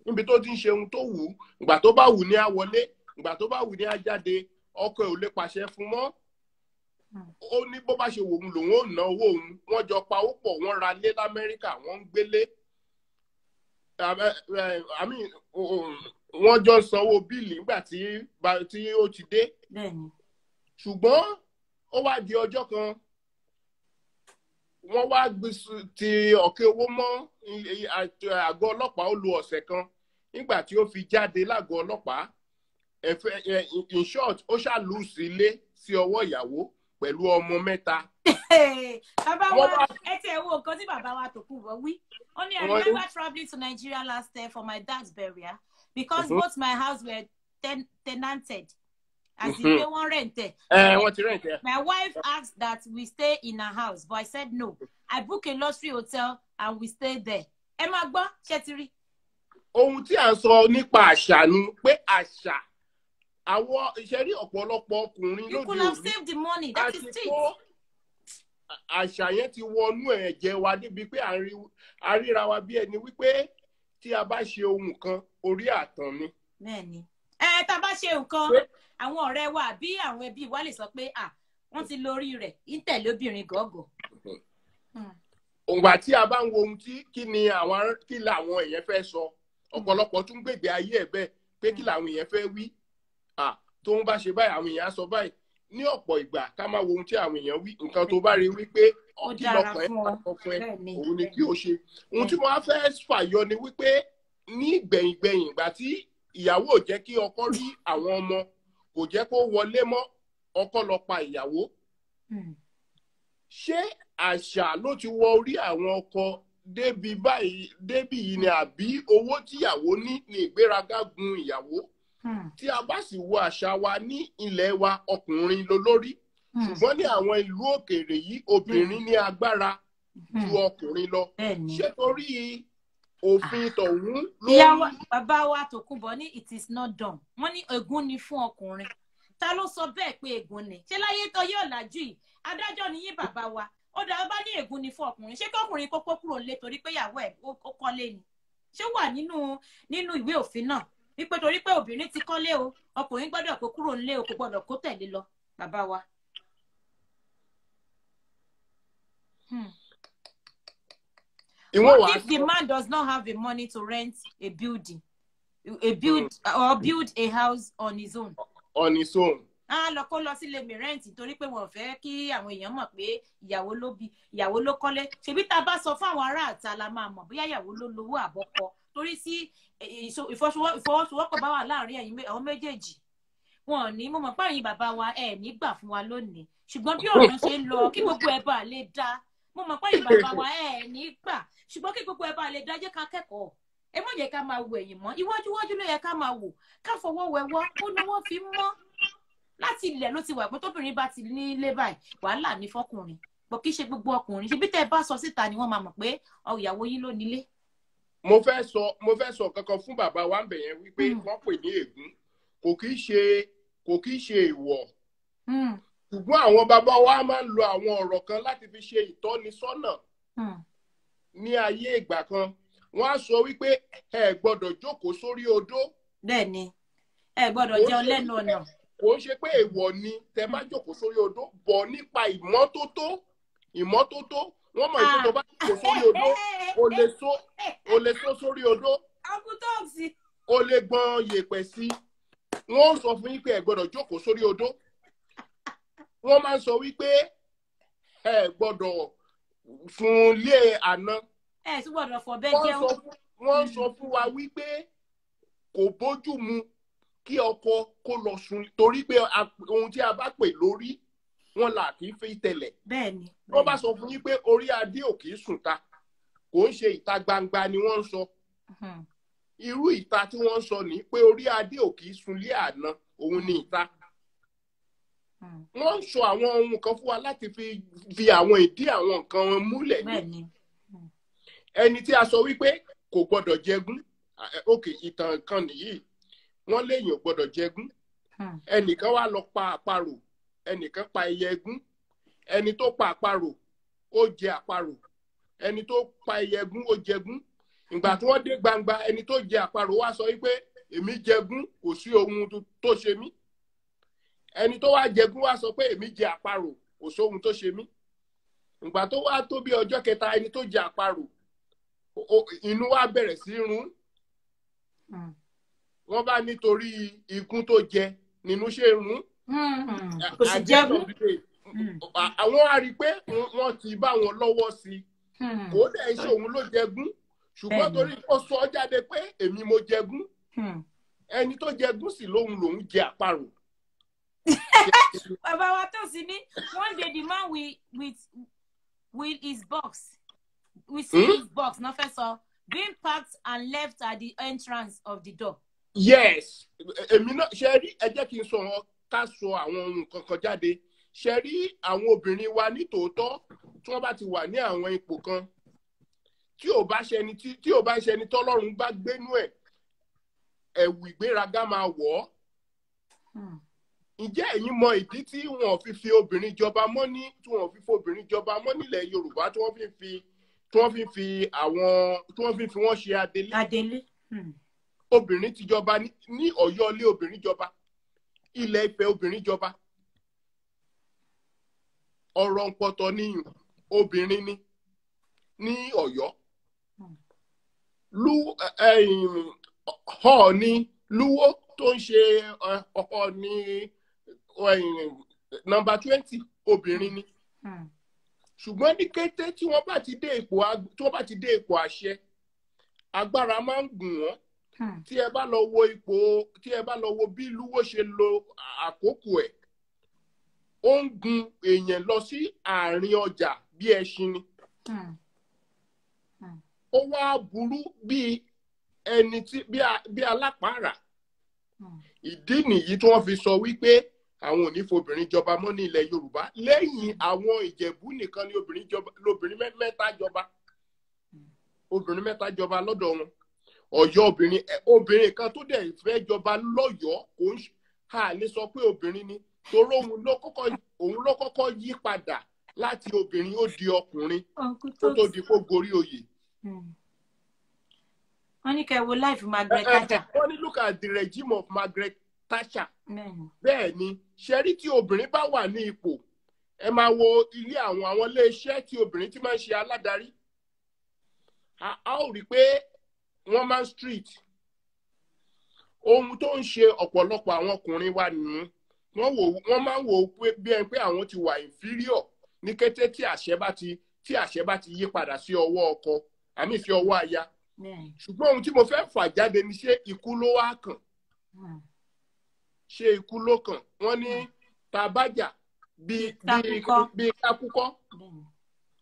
níbi tó ti ń ṣe ohun tó wù ú. Ìgbà tó bá wù ní á wọlé, ìgbà tó bá wù ní á jáde. Ọkọ ẹ̀ ò lè pàṣẹ fún mọ́. Ó ní bó bá ṣe wò òun lòun ò ná owó òun. Wọ́n jọ pawó pọ̀, wọ́n ra lé l'Amẹ́ríkà, wọ́n ń gbélé. I mean, wọ́n jọ ń sanwó bill nígbà tí ó ti dé. Ṣùgbọ́n ó wá di ọjọ́ kan, wọ́n wá gbé ti Ọ̀kẹ́ Owó mọ́ àgọ́ ọlọ́pàá. Ó lu ọ̀sẹ̀ kan. Nígbà tí ó fi jáde lágọ̀ọ́ ọlọ́pàá, in short, ó ṣàlù sí ilé sí ọwọ́ ìyàwó pẹ̀lú ọmọ 3.
Bàbá
Wọ́n
wa,
bá
ẹ tiẹ̀ wo nǹkan tí bàbá wa tó kù bọ̀ wí. Ó ní, "I
Wọ́n ní-
remember travelling to Nigeria last year for my dad's burial because both my house were tenanted." As in pé wọ́n rent ẹ̀.
Ẹ wọ́n ti rent ẹ̀.
"My wife asked that we stay in her house, but I said no. I book a luxury hotel and we stay there." Ẹ máa gbọ́, ṣé ti rí?
Ohun tí à ń sọ nípa àṣà ni pé àṣà àwọn ìṣẹ́rí ọ̀pọ̀lọpọ̀ ọkùnrin
You
lóde
could have
òní
saved the money. That
a
is
ti
it.
kó àṣà yẹn ti wọnú ẹ̀jẹ̀ wa débi pé à ń ríra wa bí ẹni wípé tí a bá ṣe ohun kan, orí àtàn ni.
Bẹ́ẹ̀ni. Ẹ tá a bá ṣe nǹkan, àwọn ọ̀rẹ́ wa àbí àwọn ẹbí wa lè sọ pé à wọ́n ti lórí rẹ̀ ń tẹ̀lé obìnrin gọ́gọ́.
Òǹgbà tí a bá ń wo ohun tí kí ni àwọn kí làwọn èèyàn fẹ́ sọ, ọ̀pọ̀lọpọ̀ tún gbègbè ayé ẹ̀ bẹ́ẹ̀ pé kí làwọn èèyàn fẹ́ wí, tó ń bá ṣe báyìí, àwọn èèyàn á sọ báyìí. Ní ọ̀pọ̀ ìgbà, ká máa wo ohun tí àwọn èèyàn wí. Nǹkan tó bá rí wípé
Ó
kí
dára
lọkàn ẹ
fún
bá
ọ.
sọ fún ẹ,
Bẹ́ẹ̀ ni.
òun ni
Bẹ́ẹ̀
kí
ni.
o ṣe. Ohun tí mo wá fẹ́ fàyọ ni wípé ní gbẹ̀yìngbẹ̀yìn, ìgbà tí ìyàwó ò jẹ́ kí ọkọ rí àwọn ọmọ, kò jẹ́ kó wọlé mọ́, ọkọ lọ pa ìyàwó. Ṣé àṣà ló ti wọ orí àwọn ọkọ débi báyìí débi yìí ni, àbí owó tíyàwó ní ní ìgbéraga gun ìyàwó? Tí a bá sì wo àṣà wa ní ilẹ̀ wa, ọkùnrin lolórí, ṣùgbọ́n ní àwọn ìlú òkèèrè yìí, obìnrin ní agbára ju ọkùnrin lọ.
Bẹ́ẹ̀ ni.
Ṣé torí òfin tọ̀hún ló
Ìyá wa, bàbá wa Tòkunbọ̀ ní "It is not done." Wọ́n ní ègún ni fún ọkùnrin. Ta ló sọ bẹ́ẹ̀ pé ègún ni? Ṣé láyé tó yóò làjú yìí? Adájọ́ ni yín, bàbá wa. Ó dá bá ní ègún ni fún ọkùnrin. Ṣé kọkùnrin kókó kúrò nílé torí pé ìyàwó ẹ̀ ó kọ́lé ni? Ṣé wà nínú ìwé òfin náà wípé torí pé obìnrin ti kọ́lé o, ọkùnrin gbọ́dọ̀ kó kúrò nílé o, kò gbọ́dọ̀ kó tẹ̀lé lọ, bàbá wa?
Ìwọ̀n
What
wàá
if the man does not have the money to rent a building, a build or build a house on his own?
On his own.
Á lọ kó lọ sílé mi rent torí pé wọn ò fẹ́ kí àwọn èèyàn mọ̀ pé ìyàwó ló bí, ìyàwó ló kọ́lé. Ṣebí tá a bá sọ fún àwọn ará àta la máa mọ̀ bóyá ìyàwó ló lówó àbọ̀kọ. Torí tí ìfọwọ́sowọ́pọ̀ bá wà láàrin ẹ̀yin àwọn méjèèjì, wọn ò ní. Mo mọ̀ pé ẹ̀yin bàbá wa ẹ̀ ní gbà fún wa lónìí, ṣùgbọ́n bí ọ̀rọ̀ ṣe ń lọ, kí gbogbo ẹ̀ bá lè dá. Mo mọ̀ pé ẹ̀yin bàbá wa ẹ̀ ní gbà, ṣùgbọ́n kí gbogbo ẹ̀ bá lè dá, jẹ́ ká kẹ́kọ̀ọ́. Ẹ má jẹ́ ká máa wo ẹ̀yìn mọ́, iwájúwájú ló yẹ ká máa wò. Ká fọwọ́ wẹwọ́, ó ní wọ́n fi mọ́. Láti ilẹ̀ ló ti wà pé tóbìnrin bá ti nílé báyìí, wàhálà ní fọkùnrin bọ̀. Kì í ṣe gbogbo ọkùnrin. Ṣebí tẹ́ ẹ bá sọ síta ni wọ́n máa mọ̀ pé ọ ìyàwó yín ló nílé.
Mo fẹ́ sọ kankan fún bàbá wa ń bẹ̀ yẹn wípé wọ́n pè ní ègún, kò kìí ṣe èèwọ̀, ṣùgbọ́n àwọn bàbá wa máa ń lo àwọn ọ̀rọ̀ kan láti fi ṣe ìtọ́nisọ́nà. Ní ayé ìgbà kan, wọ́n á sọ wípé ẹ gbọ́dọ̀ jókòó sórí odó.
Bẹ́ẹ̀ ni, ẹ gbọ́dọ̀
Kò ń
jẹun
ṣe
lẹ́nu ọ̀nà.
Kò ń ṣe pé èèwọ̀ ni tẹ bá jókòó sórí odó bọ̀. Nípa ìmọ́tótó, wọ́n mọ̀ pé tó bá jókòó sórí odó, o lè só sórí odó.
Akutọ́ọ̀sì.
O lè gbọn yèèpẹ̀ sí. Wọ́n sọ fún yín pé ẹ gbọ́dọ̀ jókòó sórí odó. Wọ́n máa ń sọ wípé ẹ gbọ́dọ̀ sun ilé àná.
Ẹ tún gbọ́dọ̀ fọ bẹ́ẹ̀
Wọ́n
jẹun.
sọ fún wa wípé kò bójú mu kí ọkọ kó lọ sùn, torí pé ohun tí a bá pè lórí wọn là kì í fi tẹ̀lẹ̀.
bẹ́ẹ̀ ni
Wọ́n bá sọ fún yín pé orí adé ò kì í sùn ta, kò ń ṣe ìta gbangba ni wọ́n ń sọ. Irú ìta tí wọ́n ń sọ ní pé orí adé ò kì í sunlé àná, òun ni ìta. Wọ́n ń sọ àwọn ohun kan fún wa láti fi àwọn ìdí àwọn nǹkan wọn múlẹ̀ ní.
bẹ́ẹ̀ ni
Ẹni tí a sọ wípé kò gbọdọ̀ jẹgún, ok, ìtàn kan nìyí. Wọ́n léèyàn gbọdọ̀ jẹgún. Ẹnìkan wá lọ pa àparò, ẹnìkan pa ẹyẹ ẹgún. Ẹni tó pa àparò, ó jẹ àparò. Ẹni tó pa ẹyẹ ẹgún, ó jẹgún. Ìgbà tí wọ́n dé gbangba, ẹni tó jẹ àparò wá sọ wípé, "Èmi jẹgún, kò sí ohun tó ṣe mí." Ẹni tó wá jẹgún wá sọ pé, "Èmi jẹ àparò, kò sóhun tó ṣe mí." Ìgbà tó wá tó bí ọjọ́ kẹta, ẹni tó jẹ àparò, inú wa bẹ̀rẹ̀ sí í rún. Wọ́n bá nítorí igun tó jẹ nínú ṣe rún.
Kò sì
At the end
jẹgún.
of the day, àwọn á rí i pé wọ́n ti bá wọn lọ́wọ́ sí i. Kò dẹ̀ ṣe òun ló jẹgún, ṣùgbọ́n torí ó sọ ọ́ jáde pé, "Èmi mo jẹgún." Ẹni tó jẹgún sì lóhun lòún jẹ àparò.
Bàbá wa tó sì ní one day the man will with his box, we see his box náà fẹ́ sọ, being packed and left at the entrance of the door.
Yes, èmi náà ṣe rí. Ẹ jẹ́ kí n sọ wọn, ká sọ àwọn ohun kankan jáde. Ṣe rí àwọn obìnrin wa ní tòótọ́, tí wọ́n bá ti wà ní àwọn ipò kan, tí ò bá ṣẹni tọ́lọ́run bá gbénú ẹ̀, ẹ̀wù ìgbéraga máa wọ̀ ọ́. Ǹjẹ́ ẹ̀yin mọ ìdí tí wọ́n fi fi obìnrin jọba mọ́ ní tí wọ́n fi fi obìnrin jọba mọ́ nílẹ̀ Yorùbá, tí wọ́n fi fi àwọn tí wọ́n fi fi wọ́n ṣe adelé?
Adelé.
Obìnrin ti jọba ní Ọ̀yọ́ ilé, obìnrin jọba. Ilẹ̀ Ifẹ̀, obìnrin jọba. Ọ̀rọ̀ ńpọ̀tọ̀ níyùn, obìnrin ni ní Ọ̀yọ́. Lú ẹ̀yìn Ọọ̀ni Lúwó tó ń ṣe Ọọ̀ni ẹ̀yìn Nọ́mbà 20 obìnrin ni. Ṣùgbọ́n ní kété tí wọ́n bá ti dé ipò tí wọ́n bá ti dé ipò àṣẹ, agbára máa ń gùn wọ́n. Tí ẹ bá lọ wo ipò, tí ẹ bá lọ wo bí Lúwo ṣe lo àkókò ẹ̀, ó ń gun èèyàn lọ sí àárín ọjà bí ẹṣin ni. Ó wá burú bí ẹni tí bí alápàárà. Ìdí nìyí tí wọ́n fi sọ wípé àwọn ò ní fobìnrin jọba mọ́ ní ilẹ̀ Yorùbá. Lẹ́yìn àwọn Ìjẹ̀bú nìkan ni obìnrin jọba, lobìnrin mẹ́ta jọba. Obìnrin mẹ́ta jọba lọ́dọ̀ wọn. Ọ̀yọ́, obìnrin kan tó dẹ̀ fẹ́ jọba lọ́yọ̀ọ́, kò ń a lè sọ pé obìnrin ni, torí òun ló kọ́kọ́ yí padà láti obìnrin ó di ọkùnrin kó tó di kó gorí oyè.
Wọ́n ní kẹ́ wo life Margaret Thatcher.
Wọ́n ní look at the regime of Margaret Thatcher. Bẹ́ẹ̀ ni, ṣẹ́rí tí obìnrin bá wà ní ipò, ẹ máa wo ilé àwọn iléeṣẹ́ tí obìnrin ti máa ń ṣe aládarí. A ó rí i pé wọ́n máa ń street. Ohun tó ń ṣe ọ̀pọ̀lọpọ̀ àwọn ọkùnrin wa nìyẹn. Wọ́n máa ń wò ó pé bí ẹni pé àwọn ti wà inferior ní kété tí àṣẹ bá ti yí padà sí ọwọ́ ọkọ àmì sí ọwọ́ aya. Ṣùgbọ́n ohun tí mo fẹ́ fà jáde ni, ṣé ikú ló wá kàn? Ṣé ikú ló kàn? Wọ́n ní tabajà bí kakúkọ́.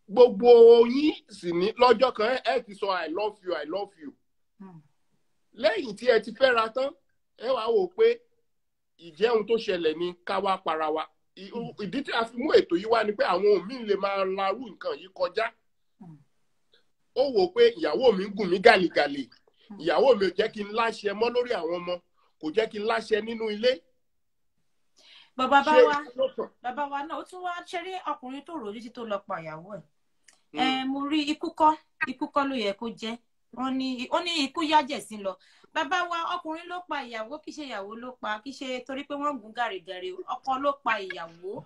Gbogbo yín sì ní lọ́jọ́ kan ẹ ti sọ "I love you, I love you". Lẹ́yìn tí ẹ ti fẹ́ra tán, ẹ wàá wò pé ìjẹ́ ohun tó ṣẹlẹ̀ ni ká wá para wa. Ìdí tí a fi mú ètò yìí wá ni pé àwọn míì lè máa larú nǹkan yìí kọjá. Ó wò pé ìyàwó mi ń gùn mí gàlìgàlì, ìyàwó mi ò jẹ́ kí n láṣẹ mọ́ lórí àwọn ọmọ, kò jẹ́ kí n láṣẹ nínú ilé.
Bàbá bá wa, bàbá wa náà ó tún wá ṣeré, ọkùnrin tó rò títí tó lọ pa ìyàwó ẹ̀. Mo rí ikú kọ́, ikú kọ́ ló yẹ kó jẹ́. Wọ́n ní ó ní ikú yájẹ̀ sí lọ. Bàbá wa, ọkùnrin ló pa ìyàwó, kì í ṣe ìyàwó ló pa, kì í ṣe torí pé wọ́n gún gàrègàrè. Ọkọ ló pa ìyàwó.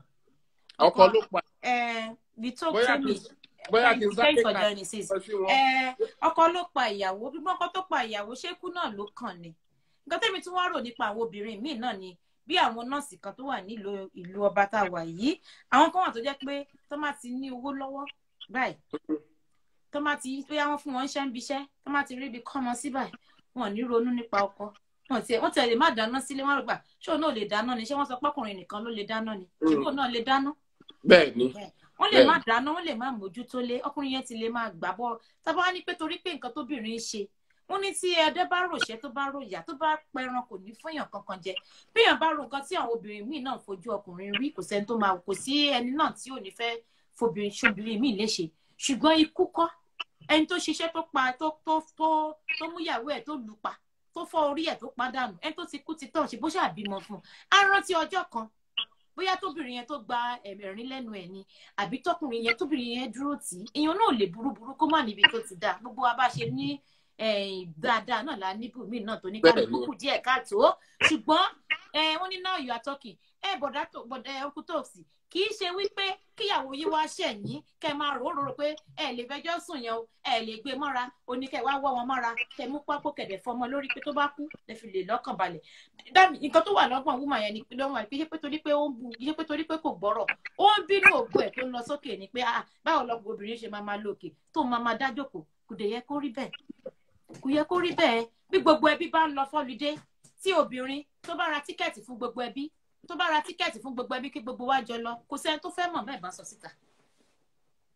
Ọkọ ló pa.
The talk to me.
Bóyá kí n sáré
ká ọkọ ló pa ìyàwó. Bí ọkọ tó pa ìyàwó, ṣé ikú náà ló kàn ni? Nǹkan tẹ́mi tí wọ́n rò nípa àwọn obìnrin míì náà ni bí àwọn nọ́ọ̀sì kan tó wà nílùú ìlú ọba tá a wà yìí. Àwọn kan wà tó jẹ́ pé tó má ti ní owó lọ́wọ́ báyìí, tó má ti bóyá wọ́n fún wọn ṣẹ́ ń biṣẹ́, tó má ti rí ibi kọ́ wọn sí báyìí, wọn ò ní ronú nípa ọkọ wọn. Tiẹ̀ wọ́n tiẹ̀ lè má dáná sílé. Wọn rò gbà, ṣé òun náà lè dáná ni? Ṣé wọ́n sọ pọ́kùnrin nìkan ló lè dáná ni? Ṣé òun náà lè dáná?
Bẹ́ẹ̀ni.
Wọ́n lè má dáná, wọ́n lè má mójútó lé. Ọkùnrin yẹn ti lè máa gbà bọ́. Tábà wá ní pé torí pé nǹkan tóbìnrin ń ṣe, wọ́n ní tí ẹdẹ bá ròṣẹ́, tó bá ròyà, tó bá pẹran, kò ní fúnyàn kankan jẹ. Bíyàn bá ro nǹkan tí àwọn obìnrin míì náà fojú ọkùnrin rí, kò sẹ́ni tó máa, kò sí ẹni náà tí ò ní fẹ́ fobìnrin ṣobìnrin míì léṣe. Ṣùgbọ́n ikú kọ́. Ẹni tó ṣiṣẹ́ tó pa, tó mú ìyàwó ẹ̀, tó lù pa, tó fọ́ orí ẹ̀, tó pa dànù, ẹni tó ti kú ti tán, ṣe bó ṣàbímọ fún un, á rántí ọjọ́ kan, bóyá tóbìnrin yẹn tó gba ẹ̀rín lẹ́nu ẹ̀ ni, àbí tọkùnrin yẹn tóbìnrin yẹn dúró tì í. Èèyàn náà lè burúburú kó má níbi tó ti dáa. Gbogbo wa bá ṣe ní dáadáa náà la níbùmí náà tó ní kálukú kù díẹ̀ káàtó. Ṣùgbọ́n wọ́n ní now you are talking. Bọ̀dá tó bọ̀dá ọkú tó sì kì í ṣe wípé kíyàwó yín wá ṣẹ̀yìn, kẹ́ máa rò ó rò pé ẹ lè fẹjọ́ sùn yẹn o, ẹ lè gbé mọ́ra, oníkẹ́ wá wọ́ wọn mọ́ra, kẹ́ mú pákó kẹ̀dẹ̀ fọmọ lórí pé tó bá kú lè fi lè lọ́kàn balẹ̀. Nǹkan tó wà lọ́gbọ̀n woman yẹn ni lọ́wọ́, kì í ṣe pé torí pé ó ń bu, kì í ṣe pé torí pé kò gbọ́rọ̀, ó ń bínú ògo ẹ̀ tó ń lọ sókè ni pé, ah, báwo lọ́gbọ̀n obìnrin ṣe máa máa lókè tó máa máa dájókòó? Kò dẹ̀ yẹ kó rí bẹ́ẹ̀, kò yẹ kó rí bẹ́ẹ̀. Bí gbogbo ẹbí bá ń lọ fọ́lidé, tí obìnrin tó bá ra ticket fún gbogbo ẹbí, tó bá ra ticket fún gbogbo ẹbí kí gbogbo wa jọ lọ, kò sẹ́ni tó fẹ́ mọ̀ bẹ́ẹ̀ bá sọ síta.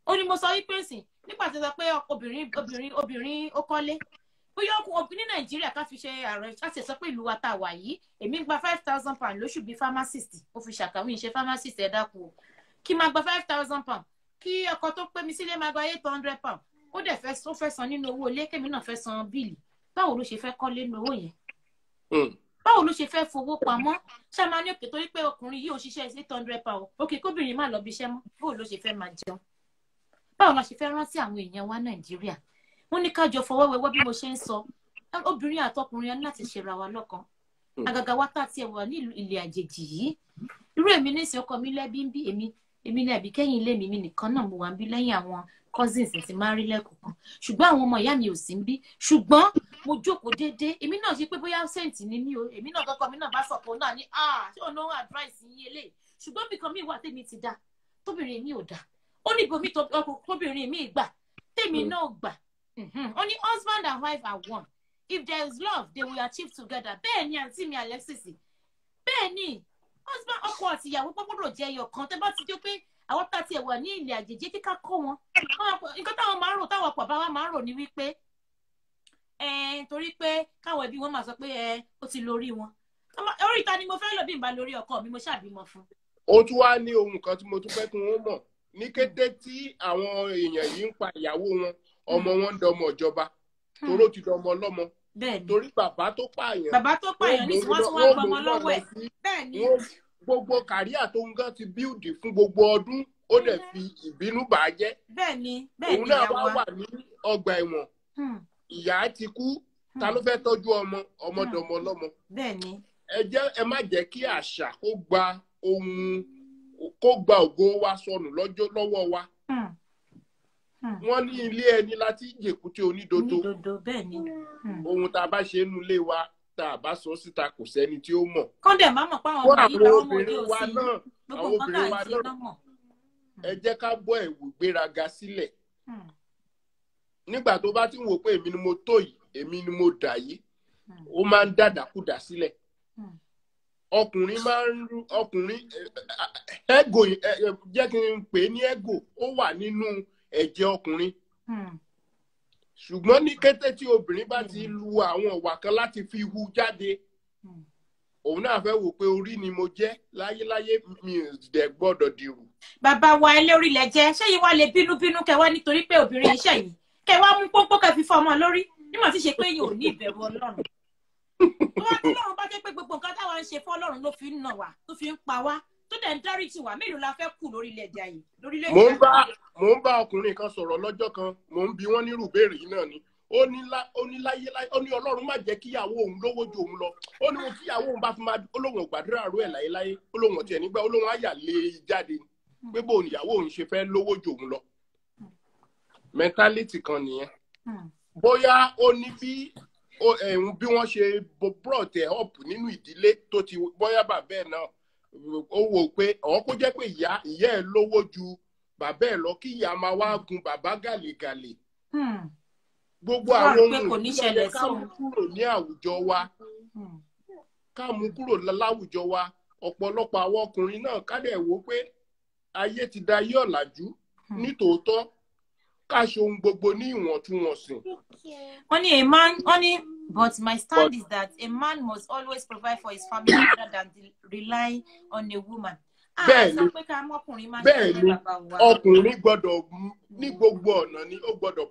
Ó ní mo sọ wípé sìn nípa tí sọ pé obìnrin ó kọ́lé, bóyá ọkùnrin ní Nàìjíríà, ká fi ṣe ààrẹ láti sọ pé ìlú wa tá a wà yìí, èmi ń gba £5,000 lóṣù bíi pharmacist. Ó fi ṣàkàwé ìṣe pharmacist. Ẹ dákun o, kí máa gba £5,000, kí ọkọ tó pé mi sílé máa gba £800, ó dẹ̀ fẹ́, ó fẹ́ san nínú owó ilé, kémi náà fẹ́ san bill, báwo ló ṣe fẹ́ kọ́lé nínú owó yẹn? Báwo ló ṣe fẹ́ fowó pamọ́? Ṣé máa ní òkè torí pé ọkùnrin yìí ò ṣiṣẹ́ £800, òkè kóbìnrin má lọ bí iṣẹ́ mọ́, báwo ló ṣe fẹ́ máa jẹun? Báwo la ṣe fẹ́ rántí àwọn èèyàn wa Nàìjíríà? Wọ́n ní ká jọ fọwọ́ wẹwọ́. Bí mo ṣe ń sọ, obìnrin àtọkùnrin á ní láti ṣera wa lọ́kan, àgàgà wa tá tiẹ̀ wà ní ilẹ̀ àjèjì yìí. Irú èmi ní ìsìn, ọkọ mi lẹ́bí ń bí èmi, èmi ní àbí kẹ́yìn ilé mi, mi nìkan náà mo wà ń bí lẹ́yìn àwọn cousins tí máa ń rí lẹ́kọ̀ọ̀kan, ṣùgbọ́n àwọn ọmọ ìyá mi ò sí ń bí. Ṣùgbọ́n mo jókòó déédéé. Èmi náà ṣe pé bóyá saint ni mí o. Èmi náà kọ́kọ́ mi náà bá sọ̀kò náà ní, ah, ṣé òun náà advice yín eléyìí? Ṣùgbọ́n bìkan mi wà tèmi ti dá, tóbìnrin mi ò dá. Ó ní ibòmí tóbìnrin mi gbà, tèmi náà gbà. Ó ní husband and wife are one. If there is love, they will achieve together. Bẹ́ẹ̀ ni àǹtí mi Alexis. Bẹ́ẹ̀ ni husband, ọkọ àti ìyàwó gbọ́dọ̀ jẹ́ ẹyọ kan. Tẹ́ bá ti jẹ́ pé àwọn tá tiẹ̀ wà ní ilẹ̀ àjèjì, kíkà kọ́ wọn. Nǹkan táwọn máa ń rò, táwọn ọ̀pọ̀ bá wa máa ń rò ní wípé torí pé káwọn ẹbí wọn máa sọ pé ó ti lórí wọn. Orí ta ni mo fẹ́ lò bí n bá lórí ọkọ mi? Mo ṣàbímọ fún.
Ó tún wá ní ohun kan tí mo tún fẹ́ kí wọ́n mọ̀. Ní kété tí àwọn èèyàn yìí ń pa ìyàwó wọn, ọmọ wọn ń dọmọ ìjọba, toró ti dọmọ ọlọ́mọ. Torí bàbá tó pààyàn,
bàbá tó pààyàn ní tí wọ́n tún wá gbọmọ lọ́wọ́ ẹ̀. Bẹ́ẹ̀ ni
gbogbo career tó ń gán ti build fún gbogbo ọdún, ó dẹ̀ fi ìbínú bà á jẹ́.
Bẹ́ẹ̀ ni, bẹ́ẹ̀ ni.
Òun náà wá wà ní ọgbà ẹ̀wọ̀n, ìyá ti kú, ta ló fẹ́ tọ́jú ọmọ? Ọmọ dọmọ ọlọ́mọ.
Bẹ́ẹ̀ ni.
Ẹ jẹ́ ẹ má jẹ́ kí àṣà kó gba ohun, kó gba ògo wa sọnù lọ́jọ́ lọ́wọ́ wa. Wọ́n ní ilé ẹni láti jèkúté onídodo.
Onídodo, bẹ́ẹ̀ ni.
Ohun tá a bá ṣe nínú ilé wa, tá a bá sọ síta, kò sẹ́ni tí ó mọ̀.
Kọ́ndẹ̀ má mọ̀ pé àwọn ọmọ yìí làwọn ọmọ òde
obìnrin wa
òsì
náà,
gbogbo
àwọn
nǹkan tá
obìnrin
à
wa
ń ṣe
náà,
náà mọ̀.
ẹ jẹ́ ká bọ́ ẹ̀wù gbéraga sílẹ̀. Nígbà tó bá ti ń wò pé èmi ni mo tó yìí, èmi ni mo dà yìí, ó máa ń dàdàkúdà sílẹ̀. Ọkùnrin máa ń rú ọkùnrin ego, jẹ́ kí n pè é ní ego, ó wà nínú ẹ̀jẹ̀ ọkùnrin. Ṣùgbọ́n ní kété tí obìnrin bá ti lu àwọn ìwà kan láti fi hu jáde, òun náà fẹ́ wò pé orí ni mo jẹ́ láyéláyé, mi ò dẹ̀ gbọ́dọ̀ dìrù.
Bàbá wa, ẹlẹ́rìí lẹ jẹ́. Ṣé yìí wá lè bínúbínú kẹ wá nítorí pé obìnrin iṣẹ́ yìí, kẹ wá mú pọ́npọ́n kẹ fi fọ́ ọmọ lórí, nígbà tí ṣe pé yìí ò ní ìbẹ̀rù Ọlọ́run? Tó wá tí Ọlọ́run bá jẹ́ pé gbogbo nǹkan táwa ń ṣe fún Ọlọ́run ló fi ń nà wá, tó fi ń pa wá, tó dẹ̀ ń dáríjì wá, mélòó la fẹ́ kù lórílẹ̀ èdè ayé, lórílẹ̀
Mò
èdè
ń bá mò ń bá ọkùnrin kan sọ̀rọ̀ lọ́jọ́ kan, mò ń bi wọ́n nírú ìbéèrè yìí náà ni. Ó ní láyé láyé, ó ní Ọlọ́run má jẹ́ kíyàwó òun lówó ju òun lọ. Ó ní mo tíyàwó òun bá fi máa, ó lóun ò gbàdúrà rú ẹ̀ láyéláyé, ó lóun ò tiẹ̀ nígbà, ó lóun á yà lé e jáde pé bóun ìyàwó òun ṣe fẹ́ lówó ju òun lọ. Mentality kan nìyẹn. Bóyá ó ní bí ẹ̀hún bí wọ́n ṣe brought ẹ̀ up nínú ìdílé tó ti, bóyá bàbá ẹ̀ náà ó wò pé ọ̀ kó jẹ́ pé ìyá ẹ̀ lówó ju bàbá ẹ̀ lọ, kí ìyá máa wá gun bàbá gàlégàlé. Gbogbo
Wọ́n
àwọn
rò pé
ohun
kò ní
ìlú ló yẹ
ṣẹlẹ̀
ká
sóun.
mú kúrò ní àwùjọ wa, ká mú kúrò láwùjọ wa. Ọ̀pọ̀lọpọ̀ àwọn ọkùnrin náà, ká dẹ̀ wò pé ayé ti da ayé ọ̀làjú nítòótọ́, ká ṣe ohun gbogbo ní ìwọ̀ntúnwọ̀nsì.
Wọ́n ní a man, wọ́n ní, but my stand is that a man must always provide for his family rather than relying on a woman. Ah,
Bẹ́ẹ̀
sọ
ni.
pé ká mọ́kùnrin máa
Bẹ́ẹ̀
ṣe
ni.
bàbá wa.
Ọkùnrin gbọ́dọ̀ ní gbogbo ọ̀nà ni ó gbọ́dọ̀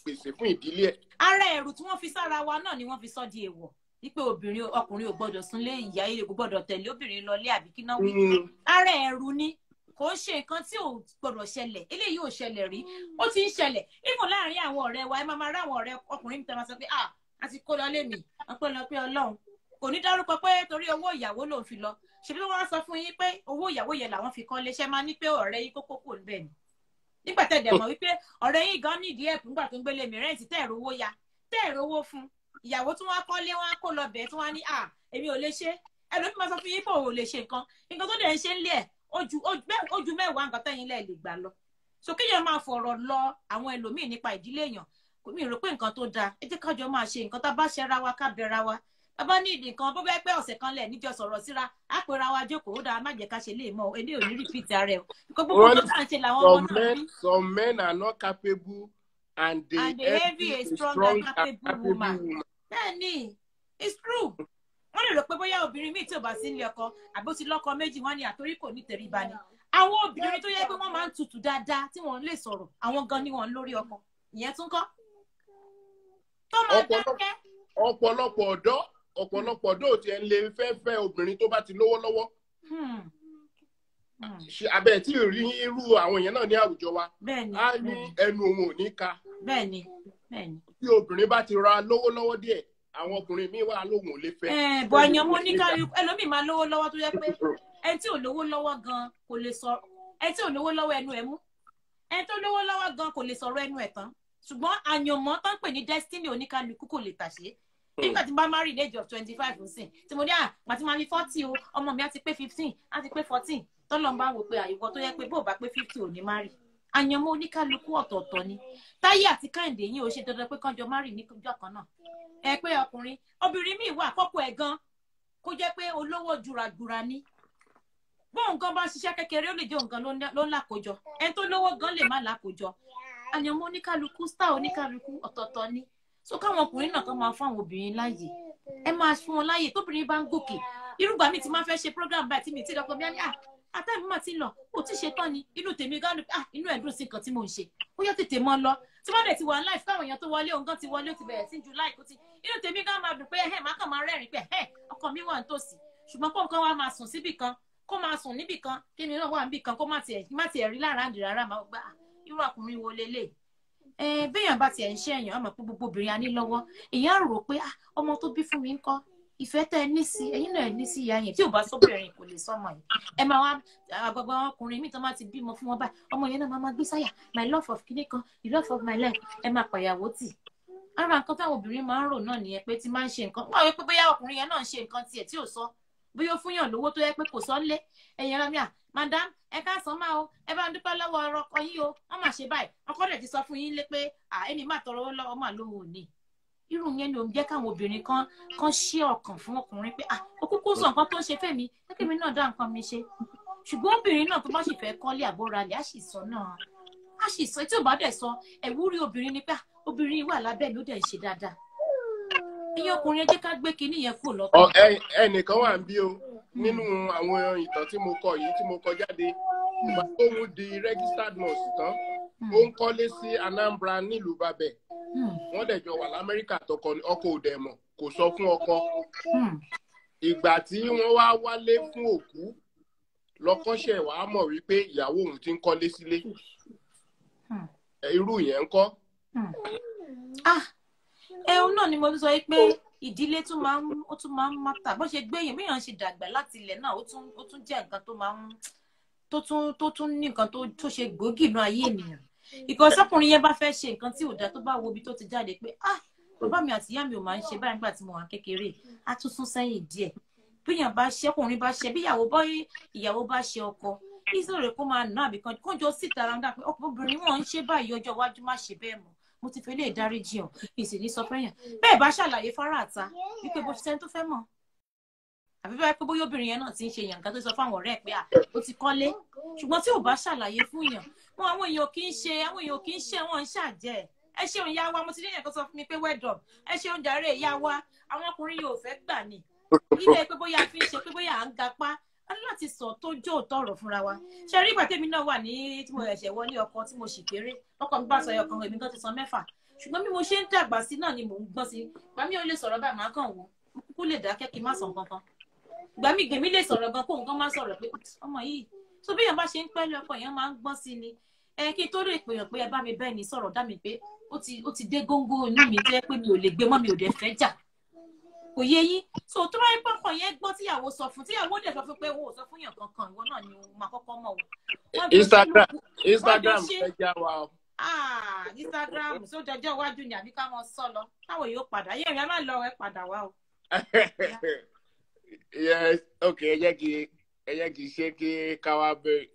pèsè fún ìdílé ẹ̀.
Ara ẹ̀rù tí wọ́n fi sára wa náà ni wọ́n fi sọ di èèwọ̀ wípé obìnrin, ọkùnrin ò gbọ́dọ̀ súnlé ìyá ilé, kò gbọ́dọ̀ tẹ̀lé obìnrin lọlé, àbí kí náà wí. Ara ẹ̀rù ni, kò ń ṣe nǹkan tí ò gbọ́dọ̀ ṣẹlẹ̀. Eléyìí ò ṣẹlẹ̀ rí, ó ti ń ṣẹlẹ̀ even láàrin àwọn ọ̀rẹ́ wa. Ẹ máa máa rí àwọn ọ̀rẹ́ ọkùnrin mi tẹ́ máa sọ pé, "Ah, a ti kó lọ lé mi, ọpẹ́lọpẹ́ Ọlọ́run." Kò ní dárúkọ pé torí owó ìyàwó lòún fi lọ. Ṣebí wọ́n á sọ fún yín pé owó ìyàwó yẹn làwọn fi kọ́lé, ṣẹ́ máa ní pé ọ̀rẹ́ yín kókó kò ń bẹ̀ ni? Nígbà tẹ́ dẹ̀ mọ̀ wípé ọ̀rẹ́ yín gan nídìí ẹ̀kú nígbà tó ń gbélé mi rent, tẹ́ ẹ̀rọ owó ya, tẹ́ ẹ̀rọ owó fún ìyàwó tí wọ́n á kọ́lé, wọ́n á kó lọ bẹ̀, tí wọ́n á ní, "À, èmi ò lè ṣe." Ẹlòmíì máa sọ fún yín pé òun ò lè ṣe nǹkan, nǹkan tó dẹ̀ ń ṣe ń lé ẹ̀ ó ju mẹ́wàá nǹkan tẹ́yìn lẹ̀ lè gbà lọ. So kéèyàn máa fọ̀rọ̀ lọ àwọn ẹlòmíì nípa ìdílé èèyàn, kò mí rò pé nǹkan tó dáa. Ẹ jẹ́ kájọ máa ṣe nǹkan tá a bá ṣẹra wa, ká bẹra wa. Bá bá ní ìdí nǹkan, bó bá pẹ́ ọ̀sẹ̀ kan lẹ̀ níjọ sọ̀rọ̀ síra, á pera wa jókòó, ó dáa, má jẹ́ ká ṣe lè mọ́ eléyìí, ò ní repeat ara ẹ̀ o. Gbogbo
Wọ́n
nǹkan tá à ń ṣe làwọn ọmọ
some
náà
men
rí.
Some men are not capable and they
And they envy a strong and capable woman.
Woman.
Bẹ́ẹ̀ ni, it's true. Wọ́n lè rò pé bóyá obìnrin míì tí ò bá sí nílé ọkọ, àbó ti lọ́kọ méjì, wọ́n ní àtorí kò ní tẹríba ni. Àwọn obìnrin tó yẹ pé wọ́n máa ń tutù dáadáa, tí wọ́n lè sọ̀rọ̀, àwọn gan ni wọ́n ń lórí ọkọ. Ìyẹn tún kọ́ tó máa dákẹ́.
Ọ̀pọ̀lọpọ̀ ọ̀dọ́ ò tiẹ̀ ń lè fẹ́ fẹ́ obìnrin tó bá ti lówó lọ́wọ́. Ṣe abẹ́ tí ì rí irú àwọn èèyàn náà ní àwùjọ wa?
Bẹ́ẹ̀ ni.
Á ní ẹnu òun ò ní ka.
Bẹ́ẹ̀ ni.
Tí obìnrin bá ti ra lówó lọ́wọ́ díẹ̀, àwọn ọkùnrin míì wà lóhùn ò lè fẹ́.
Ẹ bọ̀ ẹ̀yàn mo ní kárí ẹlòmíì máa lówó lọ́wọ́ tó yẹ pé ẹni tí ò lówó lọ́wọ́ gan kò lè sọ, ẹni tí ò lówó lọ́wọ́ ẹnu ẹ̀ mú, ẹni tó lówó lọ́wọ́ gan kò lè sọ̀rọ̀ ẹnu ẹ̀ tán. Ṣùgbọ́n àyànmọ́ tó ń pè ní destiny oníkálukú kò lè tàṣé. Nígbà tí n bá marry ní age of 25 nsìn, tí mo ní à màtí máa ní 40 o, ọmọ mi á ti pé 15, á ti pé 14. Tọ́lọ́n bá wò pé àyíwọ́ tó yẹ pé bó bá pé 50 ò ní má rì. Àyànmọ́ oníkálukú ọ̀tọ̀ọ̀tọ̀ ni. Táyé àti Kẹ́hìndé yín ò ṣe dandan pé kánjọ má rì níjọ́ kan náà. Ẹ pé ọkùnrin, obìnrin míì wà kọ́kọ́ ẹ̀ gan kó jẹ́ pé olówó jùràjùrà ni. Bóun gan bá ń ṣiṣẹ́ kékeré ó lè jẹ́ òun gan ló ń lákòjọ. Ẹni tó lówó gan lè má lákòjọ. Àyànmọ́ oníkálukú, star oníkálukú ọ̀tọ̀ọ̀tọ̀ ni. So káwọn ọkùnrin náà kan máa fún àwọn obìnrin láàyè. Ẹ máa fún wọn láàyè tóbìnrin bá ń gòkè. Irúgbà mi ti máa fẹ́ ṣe program báyìí tí mi ti lọ́kọ mi á ní àtàmì máa ti lọ, ó ti ṣe tán ni, inú tèmi gan ni, inú ẹ̀ dùn sí nǹkan tí mò ń ṣe. Ó yá tètè mọ́ lọ. Tí wọ́n dẹ̀ ti wà live káwọn èèyàn tó wọlé, òun gan ti wọlé, ó ti bẹ̀rẹ̀ sí ju like ó ti. Inú tèmi gan máa dùn pé ẹ̀hẹ́ máa kàn máa rẹ́rìn-ín pé ẹ̀hẹ́ ọkọ mi wà nítòsí. Ṣùgbọ́n kó nǹkan wá máa sùn síbì kan, kó máa sùn níbì kan, kí mi náà wà níbì kan, kó má tiẹ̀ rí lára àǹdí rárá, máa gbá irú ọkùnrin wo lélẹ̀. Béèyàn bá tiẹ̀ ń ṣe èèyàn, á mọ̀ pé gbogbo obìnrin a ní lọ́wọ́. Èèyàn á rò pé ọmọ tó bí fún mi ń kọ́. Ìfẹ́ tẹ́ ẹ ní sí, ẹ̀yin náà ẹ ní sí ìyá yẹn. Tí ò bá sóbìnrin kò lè sọmọ yìí. Ẹ máa wá àgbàgbà ọkùnrin míì tó máa ti bímọ fún wọn báyìí. Ọmọ yẹn náà máa máa gbé sáyà. My love of kinní kan, the love of my life. Ẹ máa pàyàwó tì. Ara nǹkan táwọn obìnrin máa ń rò náà nìyẹn pé tí máa ń ṣe nǹkan. Wọ́n wí pé bóyá ọkùnrin yẹn náà ń ṣe nǹkan tiẹ̀ tí ò sọ. Bóyá ó fúnyàn lówó tó yẹ pé kò sọ ńlé. Ẹ̀yin ara mi à, madam, ẹ káàsán máa o, ẹ bá ń dúpẹ́ lọ́wọ́ ọkọ yín o, wọ́n máa ṣe báyìí. Ọkọ rẹ̀ ti sọ fún yín lé pé ẹni máa tọrọ owó lọ́wọ́ máa lóhùn òní. Irú yẹn ni ò ń jẹ́ káwọn obìnrin kan ṣí ọkàn fún ọkùnrin pé ó kúkú sọ nǹkan tó ń ṣe fẹ́mi, kẹ́kẹ́ mi náà dá nǹkan mi ṣe. Ṣùgbọ́n obìnrin náà tó bá sì fẹ́ kọ́lé àbóralẹ̀ á sì sọ náà. Á sì sọ, tí ò bá dẹ̀ sọ, ẹ̀wúrí obìnrin ni pé obìnrin wà lábẹ́ mi ó dẹ̀ ń ṣe dáadáa. Ẹ̀yin ọkùnrin ẹ jẹ́ ká gbé kinní yẹn kúrò lọ́kàn.
Ẹnìkan wà ń bí o nínú àwọn ìtàn tí mo kọ yìí tí mo kọ jáde. Ìgbà tó ń di registered nurse tán, ó ń kọ́lé sí Anambra nílùú Babẹ̀. Wọ́n dẹ̀ jọ wà l'Amẹ́ríkà tọkọ ọkọ ò dẹ̀ mọ̀, kò sọ fún ọkọ. Ìgbà tí wọ́n wá wálé fún òkú, lọ́kọ́ṣẹ̀ wàá mọ̀ wípé ìyàwó òun ti ń kọ́lé sílé. Irú yẹn ń kọ́.
Ẹ̀hún náà ni mo sọ pé ìdílé tún máa ń ó tún máa ń mátà. Bó ṣe gbé èèyàn ṣe dàgbà láti ilẹ̀ náà, ó tún jẹ́ nǹkan tó máa ń tó tún ní nǹkan tó ṣe gbòógì nínú ayé ènìyàn. Ìkọ̀ sọ́kùnrin yẹn bá fẹ́ ṣe nǹkan tí ò dáa tó bá wo ibi tó ti jáde pé bàbá mi àti ìyá mi ò máa ń ṣe báyìí nígbà tí mo wà kékeré, á tún sún sẹ́yìn díẹ̀. Bíyàn bá ṣe ọkùnrin bá ṣe bí ìyàwó bá ṣe ọkọ, ìṣòro kó máa ná àbí kan kó jọ síta ara ńdá pé obìnrin wọn ń ṣe báyìí ọjọ́ iwájú má ṣe bẹ́ẹ̀ mọ́. Mo ti fi lè dáríjì ọ́, ìsì ní sọ fẹ́yàn. Bẹ́ẹ̀ bá ṣàlàyé fárá àta wípé bó ṣe sẹ́ni tó fẹ́ mọ̀. Àbí báyìí pé bóyá obìnrin yẹn náà ti ń ṣe yànká tó sọ fáwọn ọ̀rẹ́ ẹ̀ pé ó ti kọ́lé. Ṣùgbọ́n tí ò bá ṣàlàyé fún yàn, wọn àwọn èèyàn kì í ṣe, àwọn èèyàn kì í ṣe, wọn ń ṣàjẹ́. Ẹ ṣeun ìyá wa, mo ti ní èèyàn kan sọ fún mi pé well done. Ẹ ṣeun jàre ìyá wa, àwọn ọkùnrin yóò fẹ́ gbà ní. Ilé pé bóyá fi ń ṣe pé bóyá à ń gapá. A ní láti sọ tó jó òótọ́ ọ̀rọ̀ fúnra wa. Ṣé rí ìgbà tèmi náà wà ní tí mo ṣẹ̀ṣẹ̀ wọlé ọkọ tí mo sì kéré. Ọkọ mi bá sọ ẹyọ kan, èmi gan ti san 6. Ṣùgbọ́n bí mo ṣe ń dàgbà sí náà ni mò ń gbọ́n sí. Ìgbà mi ò lè sọ̀rọ̀ báyìí, màá kàn wò. Mo kúkú lè dákẹ́ kí n má sọ nǹkan kan. Ìgbà mi gbèmí lè sọ̀rọ̀ gan kóun gan má sọ̀rọ̀ pé ọmọ yìí. So bí èèyàn bá ṣe ń pẹ́ lé ọkọ, èèyàn máa ń gbọ́n sí ni. Ẹ kí n tó lè pèèyàn pé ẹ bá mi bẹ́ẹ̀ ni sọ̀rọ̀ dá mi pé ó ti dé góńgó inú mi tó yẹ pé mi ò lè gbé mọ́, mi ò dẹ̀ fẹ́ jà. Kò yé yín. So tó bá yẹ pé ọkọ yẹn gbọ́ tíyàwó sọ fún, tíyàwó dẹ̀ sọ fún pé òun ò sọ fún yàn kankan, ìwọ náà ni o máa kọ́kọ́ mọ̀ o.
Instagram fẹ́ já wa o.
Instagram só jọjọ́ iwájú ni àbí ká wọn sọ lọ. Táwọn yóò padà. Yé ìrìn á má lọ ẹ padà wá o.
Yes, okay, ẹ jẹ́ kí ṣe kí káwá bẹ̀rẹ̀.